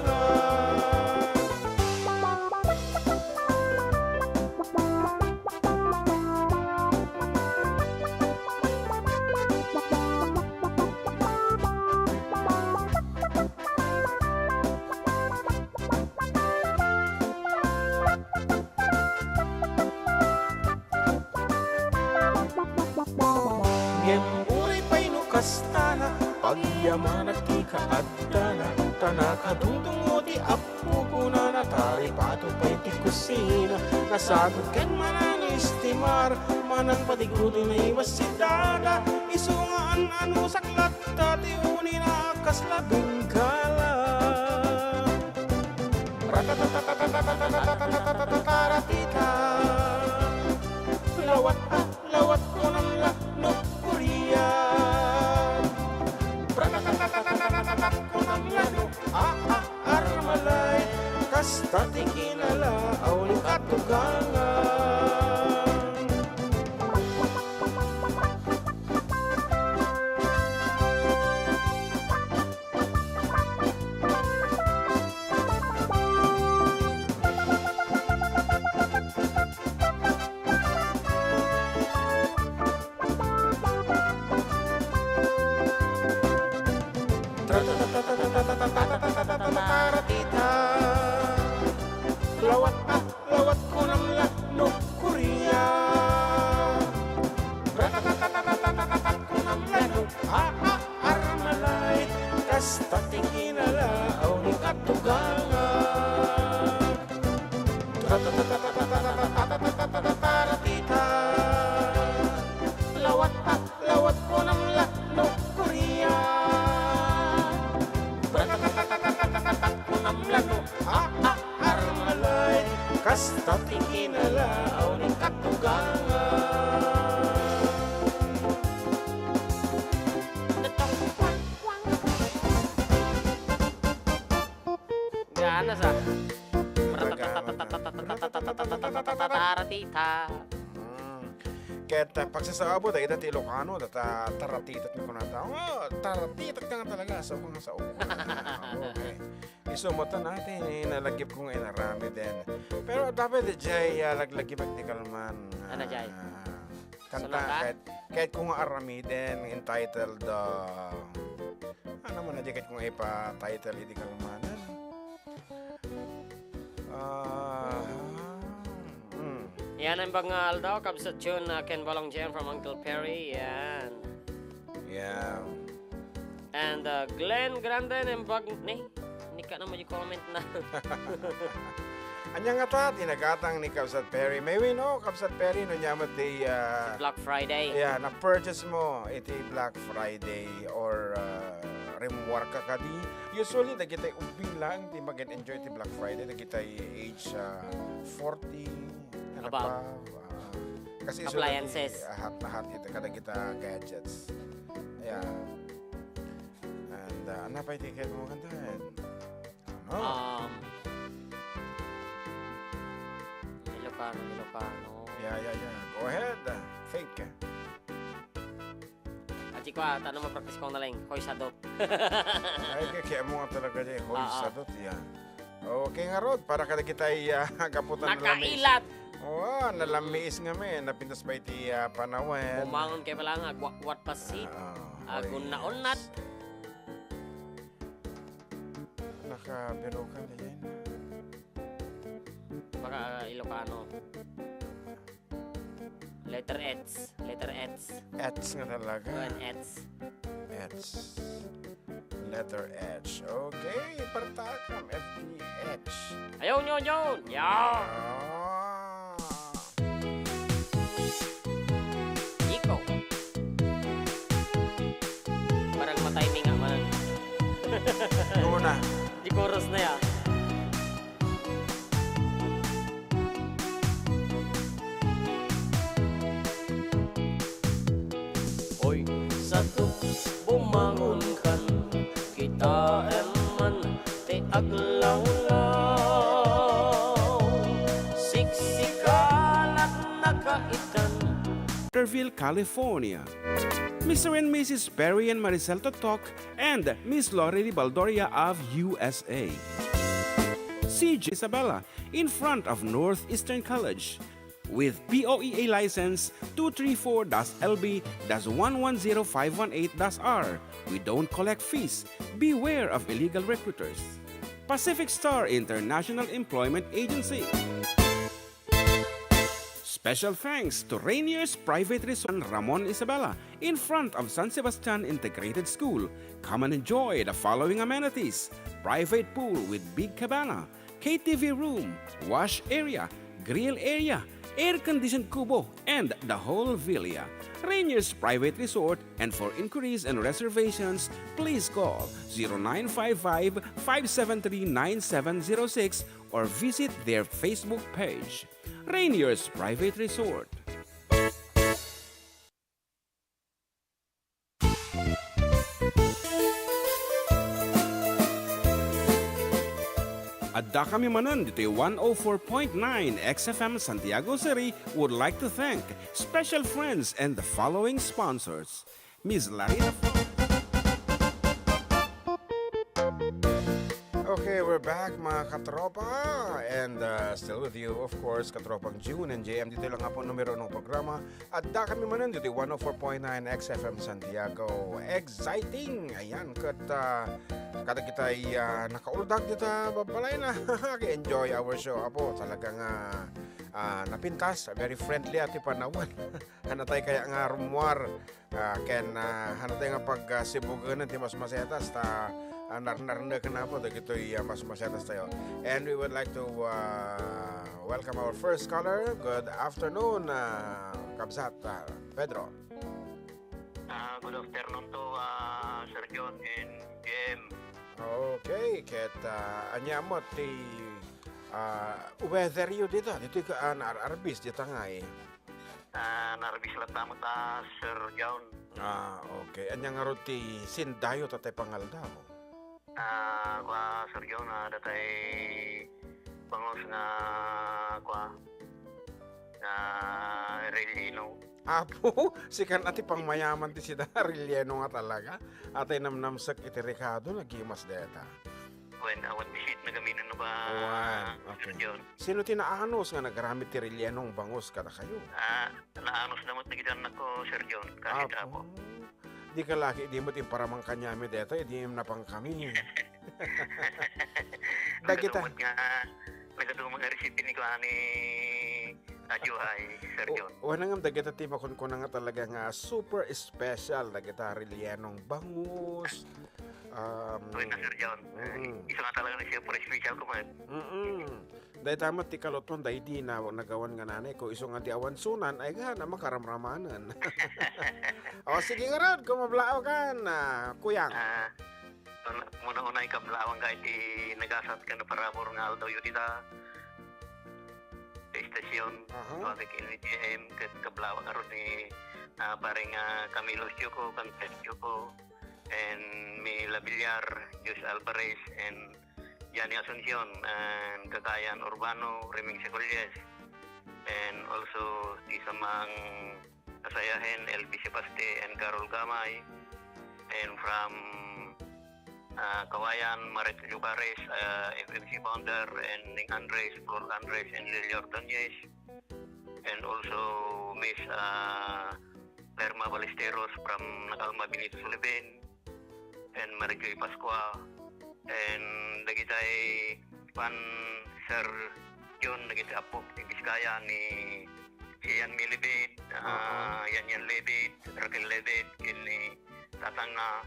Ngem uray pay no kastana, pagyamanak ti kaaddana, ta nakadungdungngo ti Apo kunana, taripato pay ti kusina. Nasagud ken manangistimar, manangpatigo ti naiwas ti dada, isu nga an-anusak latta ti unina a kasla Bengala. Ratatatatatatatataratita. Lawat a, lawat kunam la no kurian. Ratatatatatatatatatat kunam la no a, a, armalay. Kasta ti kinalaaw ni katugangan. Lawat, ah, lawat kunam la Tatingin ala, aw ni katugangan. Gana sa. Taratita. Mm. Ket, ah, pagsasaabo, dayta ti Ilocano, data taratita ti kunata. Oh, taratita ka nga talaga. Sao ka nga sao. Okay. Isu met na ti nalagipko nga inaramiden. Pero dapat, jay, ah, laglagip ti kalman. Ano, jay? Ah, kanta, Sonata? Ket, ket ko nga aramiden, entitled, ah, ano man na di ket ko nga ipa-title iti kalmanan. Ah, hmm. Yan ang mga aldaw, Kabsat Jun, uh, Ken Balong Jen from Uncle Perry. Yan. Yeah. And, uh, Glenn Grande, nembag, ne? Nika na mo di comment na. Anya nga ta, tinagatang ni Kabsat Perry. May we know, Kabsat Perry, no, nya met ti, uh, Black Friday. Yeah, na-purchase mo iti Black Friday or, uh, rimmuar ka kadi. Usually, dagitay ubbing lang ti mag-enjoy ti Black Friday, dagitay age, uh, forty and above. Above. Ah, kasi isu Appliances. Dagiti ahat-ahat iti kadagita gadgets. Yeah. And, uh, ano pa iti kaya mo kantahan? Ano? Um, Ilocano, Ilocano. Yeah, yeah, yeah. Go ahead. Think. Aji ko, ah, tano mapractice ko na lang. Hoy, sadot. Ay, kaya, kaya mo nga talaga, eh. Hoy, ah, ah, sadot, yeah. Okay nga, Rod, para kadagitay, ah, gaputan na lamis. Nakailat! Oo, nalamiis nga, men. Napintas pa iti, ah, panawen. Bumangon kayo pala nga, agwakwat pa si. Ah, ah, hoy. Agun na unat. Nakabirukan na yan. Baka, ah, Ilocano. Letter H. Letter H. H nga talaga. Kuan, H. H. Letter H. Okay, partakam, F P H. Ayaw nyo, nyo! Yaw! Ah. Ikaw. Parang matay mi nga man. Ano na? Di chorus na ya. Oy, sato, bumangon kan, kitaem man ti aglawlaw. Siksikalat nakaitan. Porterville, California. Mister and Missus Perry and Maricel Totok and Miss Lorely Baldoria of U S A. C J Isabela, in front of Northeastern College. With P O E A license two three four dash L B dash one one zero five one eight dash R. We don't collect fees. Beware of illegal recruiters. Pacific Star International Employment Agency. Special thanks to Rainier's Private Resort, Ramon Isabela, in front of San Sebastian Integrated School. Come and enjoy the following amenities: private pool with big cabana, K T V room, wash area, grill area, air-conditioned kubo, and the whole villa. Rainier's Private Resort, and for inquiries and reservations, please call zero nine five five, five seven three, nine seven zero six or visit their Facebook page. Rainier's Private Resort. Adda kami manen ditoy one oh four point nine X F M Santiago City would like to thank special friends and the following sponsors. Miss Larita. Okay, we're back, mga katropa. And, uh, still with you, of course, katropang June and J M. Dito lang nga po numero ng programa. Adda kami manen ditoy one oh four point nine X F M Santiago. Exciting! Ayan, ket, ah, kadagitay, ah, nakauldak dita babalay na. Enjoy our show. Apo, talaga nga, ah, napintas, very friendly at ti panawen. Hanatay kaya nga rummuar. Ah, ken, ah, hanatay nga pag, ah, sibugen ti mas masetas ta, ah, narnarneken na po dagitoy, ah, mas masetas tayo. And we would like to, ah, welcome our first caller. Good afternoon, ah, Kabsat, ah, Pedro. Ah, good afternoon to, ah, Sir John and Jem. Okay, ket, ah, ania met ti, ah, weather yo dita, ditoy ka, ah, naar-arbis dita ngay. Ah, naar-arbis latta met ta, Sir John. Ah, okay. Ania ngarud ti sindayo ta tay pangaldaw? Ah, kua, Sir John, ah, datay bangus nga, kua, nga relleno. Apo, sikan a ti pangmayaman ti sida, relleno nga talaga. Atay namnamsek iti rekado, nagimas deta. Wen, awan bisit, nagaminan no ba, Wen, Sir okay. John? Sino ti naanus nga nagaramid ti relleno nga bangus kadakayo? Ah, naanus da met dagiti annakko, Sir John, kasi Apo. Apo. Di ka laki, di met imparamang kaniami deta, di napang kami. Dagita. Nagadu met nga, nagadu met nga recipe ni kuan ni Adio ay, Sir John. O, wen ngem dagita ti makunkuna nga talaga nga super special, dagita relleno nga bangus. Um, Wen na, Sir John. Mm. Isu nga talaga nga super special ko met. Mm-mm. Dayta met ti kalutuan, daydi na nagawan nga nanay ko, isu nga di awan sunan, ay gana makaramramanen. O, sige ngarud, kung mablaaw kan, ah, kuyang. Ah, una-una, kablaawan ka iti nagasat ken naparabur nga aldaw yo dita. Sa estasyon, Aha. Tuwagay ken N H M, ket kablaawan ngarud ni, ah, pareng, ah, Camilo Chuco, Concepcion Chuco, and Mila Villar, Josh Alvarez, and Johnny Asuncion, and Kakayan Urbano, Reming Secolles, and also ti samang kasayahen, L B Sebaste and Carol Gamay, and from, ah, Kawayan, Maret Lucares, ah, F M C founder, and Ning Andres, Flor Andres, and Lilior Ordonez, and also Miss, ah, Lerma Ballesteros from Nakalma, Benito Suliben, and Mary Joy Pascua, and dagitay pan Sir John, dagiti apok ti Biskaya ni Sian Milibid, ah, Oo. Yan Yan Libid, Raquel Libid, ken ni tatangna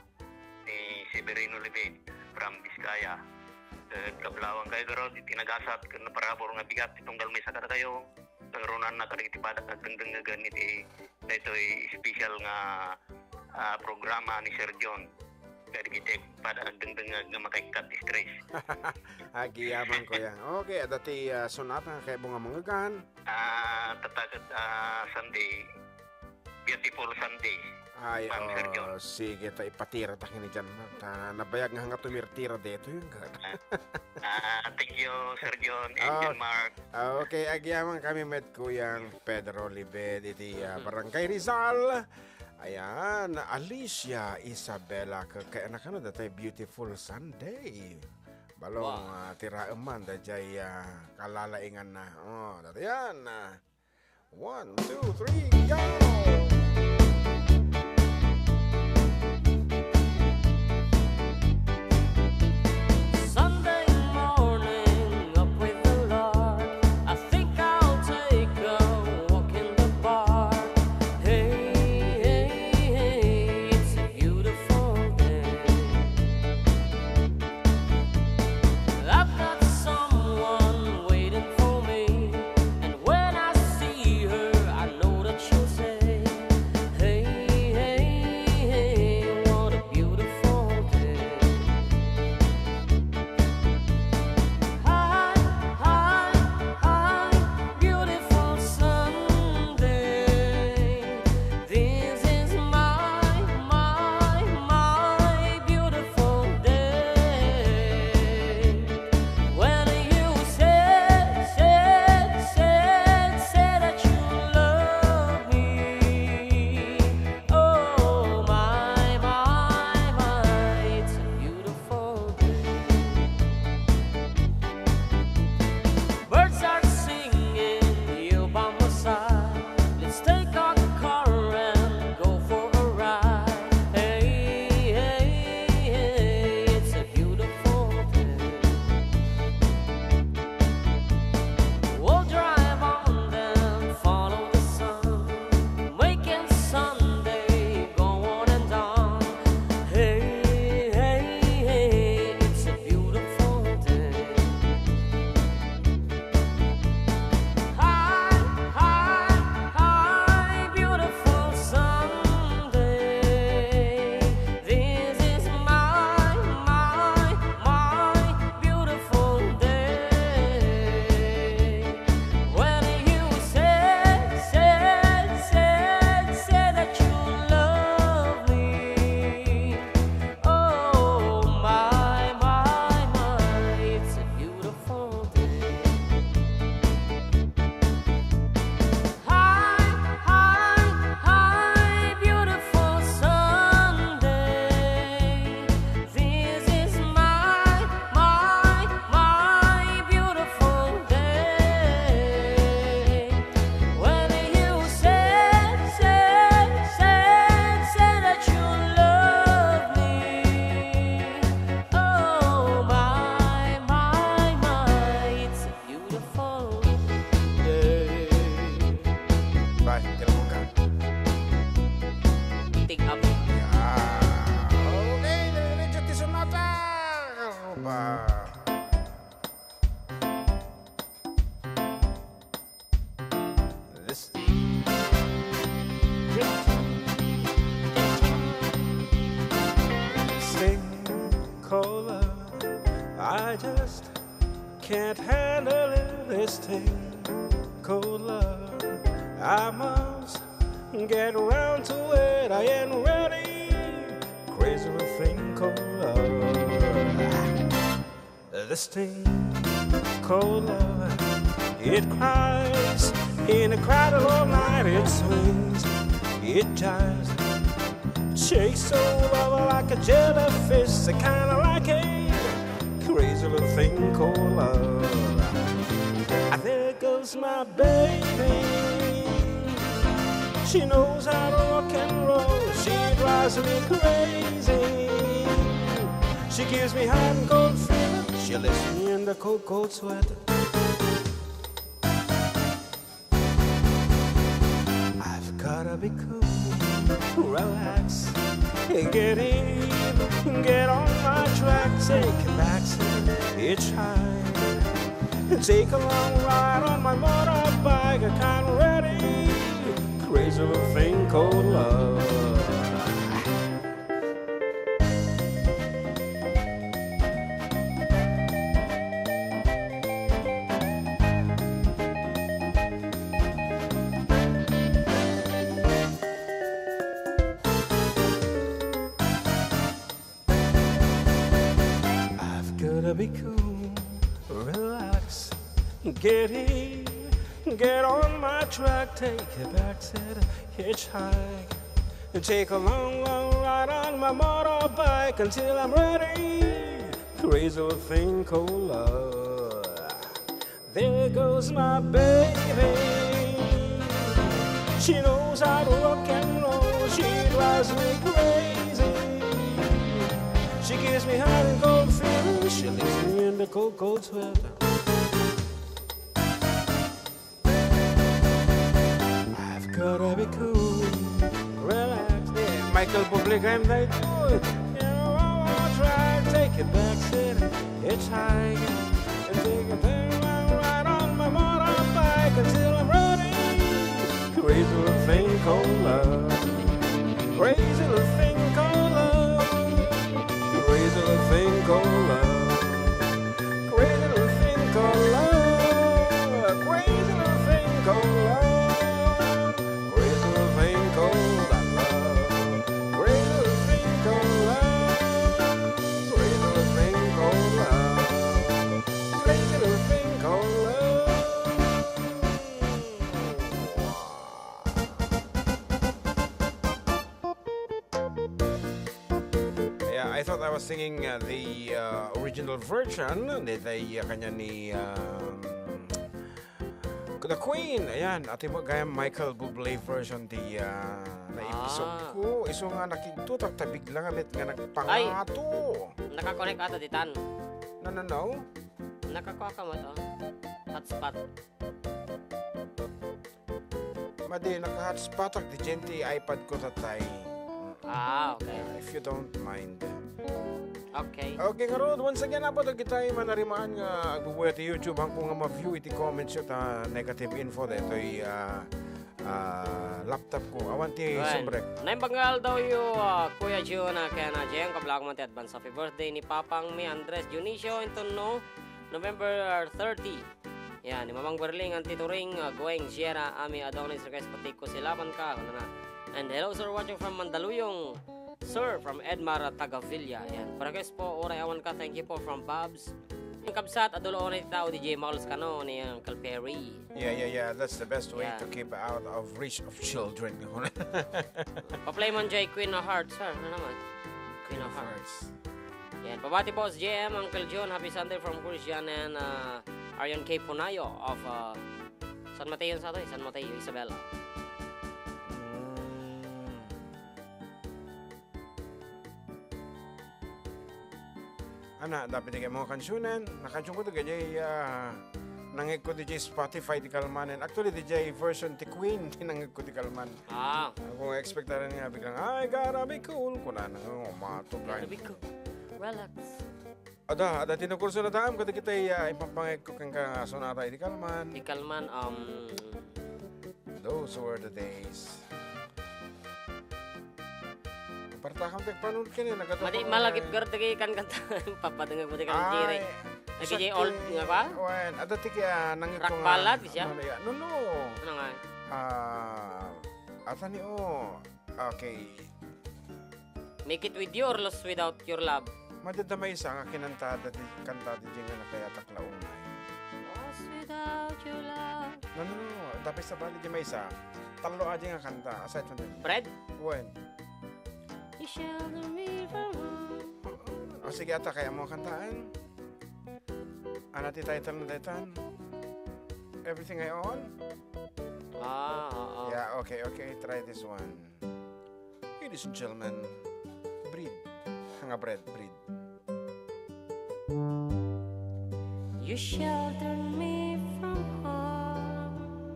ni Severino Libid from Biskaya. Ket kablaawan kayo garud iti nagasat ken naparabur nga bigat ti tunggal maysa kadakayo. Kangrunanna kadagiti pada nga agdengdengngeg iti daytoy special nga, ah, programa ni Sir John. Kadagiti pada nga agdengdengngeg nga makaikkat ti stress. Agyamankon, kuyang. Okay, adda ti, ah, sonata nga kayatmo nga mangegan? Ah, tatta ket, ah, Sunday. Beautiful Sunday, Ay, Ma'am Sir John. Oh, sige, ta ipatiratak ken diay, ta nabayag nga nga tumirtira daytoy, nga. Ah, ah, thank you, Sir John and Oh, John Mark. Okay, agyamankami met Kuyang Pedro Libed iti, ah, Mhm. Barangay Rizal. Ayan, Alicia Isabela, ke-, kayatna kano datay Beautiful Sunday. Balong, Wow. ah, tiraem man daydiay, ah, kalalainganna. Oh, daydiay, ah. One, two, three, go! Sunday morning, up with the lark. I think I'll take a walk in the park. Hey, hey, hey, it's a beautiful day. I've got someone waiting for me, and when I see her, I know that she'll say, I just can't handle it, this thing called love. I must get around to it. I ain't ready. Crazy little thing called love. This thing called love. It cries in a cradle all night. It swings, it jives, shakes all over like a jellyfish. I kinda like it. Crazy little thing called love. Ah, there goes my baby. She knows how to rock and roll. She drives me crazy. She gives me hot and cold fever. She lifts me in the cold, cold sweat. I've gotta be cool, relax, get in, get on my track, take a back seat, hitchhike, take a long ride on my motorbike. I can't ready, crazy little thing called love. I've gotta be cool, relax, get in, get on my track, take a back seat, hitchhike, take a long, long ride on my motorbike until I'm ready. Crazy little thing called love. There goes my baby. She knows how to rock and roll. She drives me crazy. She gives me hot and cold feelings. She leaves me in the cold, cold sweat. I've gotta be cool, relax. Yeah, Michael Bublé, I'm like, "Oh, you know, I wanna try, take a back seat, hitchhike, and take a turn around on my motorbike until I'm ready." Crazy little thing called love. Crazy little thing called love. Crazy little thing called love. Crazy little thing called love. Crazy little thing called love. Crazy little thing called love. Crazy little thing called love. Crazy little thing called love. Crazy little thing called love. Yeah, I thought I was singing, uh, the, uh, original version, the, the, uh, kanya ni, um, the Queen. Ayan, ati mo, gayam Michael Bublé version, the, uh, naipisog Ah. ko. Isu nga nakigtutak, ta bigla nga met nga Ay. nagpangato. Nakakonek ata ditan. No, no, no. Nakakua ka mo to? Hotspot. Madi, naka-hotspotak diay ti iPad ko, tatay. Ah, okay. Yeah, if you don't mind. Okay. Okay, ngarud, once again, apo, dagitay manarimaan nga agbubuya ti YouTube, haanko nga ma-view iti comments yo ta negative info daytoy, ah, ah, laptop ko. Awan ti Well, sumrek. Naimbag nga aldawyo, ah, Kuya Jun, ah, ken, ah, Jem, kablak man ti advance happy birthday ni Papang mi, Andres Dionisio, inton no, November thirty. Yan, ni Mamang Berling, Auntie Turing, ah, Gueng, Sierra, Ami, Adonis, request pati ko sila man ka, ano na. And hello, sir, watching from Mandaluyong. Sir, from Edmar, ah, Tagavilla. Yan. Request po, Uray Awan Ka, thank you po from Babs. Ang kabsat, adulo na iti tao, D J Marlos Cano, ni Uncle Perry. Yeah, yeah, yeah. That's the best way Yeah. to keep out of reach of children. Pa-play man jay Queen of Hearts, sir. Ano naman? Queen of Hearts. Yan. Pabati po si J M, Uncle John. Happy Sunday from Christian and, uh, Arian K Punayo of, uh, San Mateo sa to, eh. San Mateo, Isabela. Mm. Ana, dapit iti mga kansionen, nakansionko ti gajay, ah, nangegko ti Spotify ti kalmanen. Actually, ti jay version ti Queen ti nangegko ti kalman. Ah. Ako nga expectaran nga biglang, "I gotta be cool," kunana nga, umato Gotta ka. be cool. Relax. Ada, ada ti nakurso na taam, kada kita, ah, ipampangegko kenka nga sonata iti kalman. Ti kalman, um, Those were the days. Partakam ti agpanunot ken, eh, nagkatapo Madi, nga malagip eh. Gar dagay kan kanta. Papadengeg mo ti kan Ay, Jire. Dagiti old nga ba? Wen, adda ti kaya nangitto nga ballad, siya? Ano na ya-, no, no. Ano nga? Ah, ata ni, oh, okay. Make It With You or Lost Without Your Love? Madada maysa nga kinanta dadi, kanta didi nga nakayatak la unay. Lost Without Your Love. No, no, no. Dapat sa bali di maysa. Tallo adi nga kanta. Aside from the Bread? Wen. You shelter me from harm. Oh, sige, ata kaya mo kantaan? Ano ti title na daytan? Everything I Own? Ah, oo. Yeah, okay, okay. Try this one. Ladies and gentlemen, Bread. Nga Bread, Bread. You sheltered me from harm,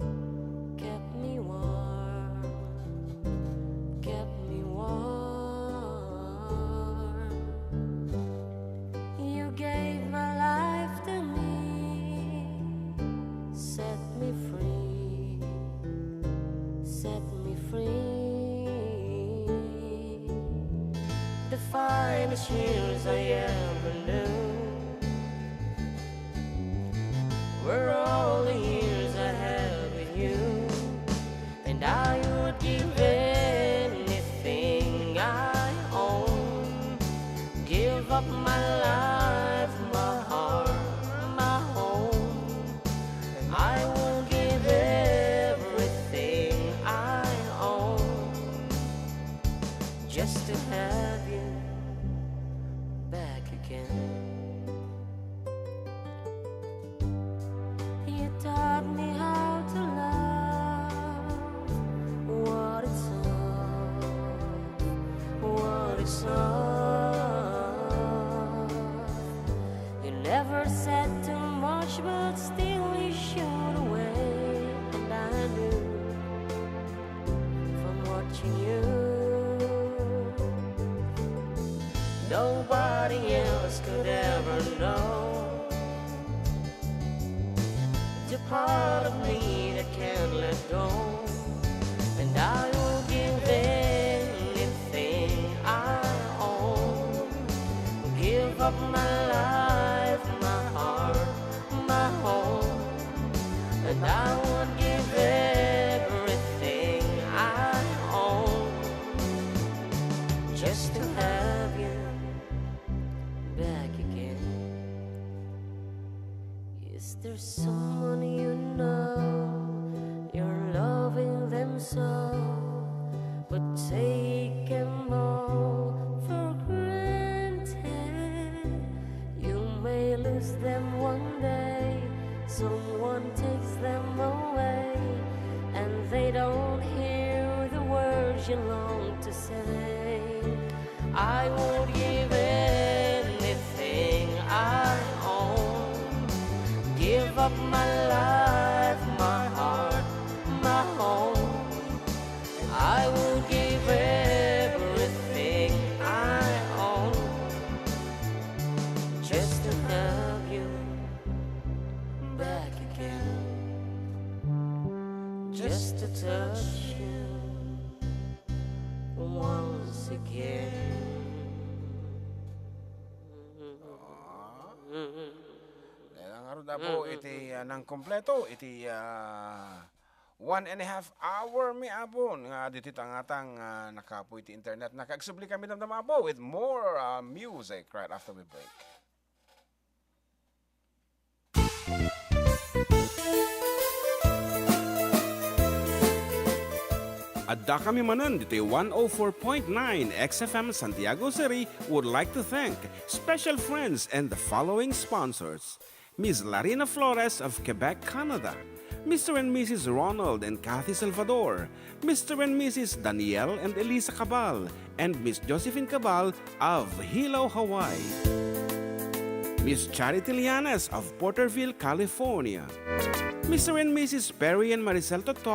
kept me warm, kept me warm. You gave my life to me, set me free, set me free. The finest years I ever knew were all the years I had with you. And I would give anything I own, give up my life, my heart, my home. I will give everything I own just to have you back again. You taught me how to love, what it's all, what it's all. You never said too much, but still you showed the way, and I knew from watching you, nobody else could ever know the part of me that can't let go. And I will give anything I own, give up my life, my heart, my home. And I would give everything I own just to have you back again. Is there someone you know you're loving them so, but take them all for granted? You may lose them one day, someone takes them away, and they don't hear the words you long to say. I would give anything I own, give up my life, my heart, my home. I would give everything I own just to have you back again, just to touch you once again. Ah. Dahil nga rod, Apo, iti, ah, nang kompleto, iti, ah, one and a half hour mi, Apo, nga ditoy tangatang, ah, nakapoy iti internet. Nakaagsubli kami damdama, Apo, with more, ah, music right after we break. Adda kami manen ditoy one oh four point nine X F M Santiago City would like to thank special friends and the following sponsors: Miss Larina Flores of Quebec, Canada, Mister and Missus Ronald and Kathy Salvador, Mister and Missus Daniel and Elisa Cabal, and Miss Josephine Cabal of Hilo, Hawaii. Miss Charity Lianes of Porterville, California. Mister and Missus Perry and Maricel Toto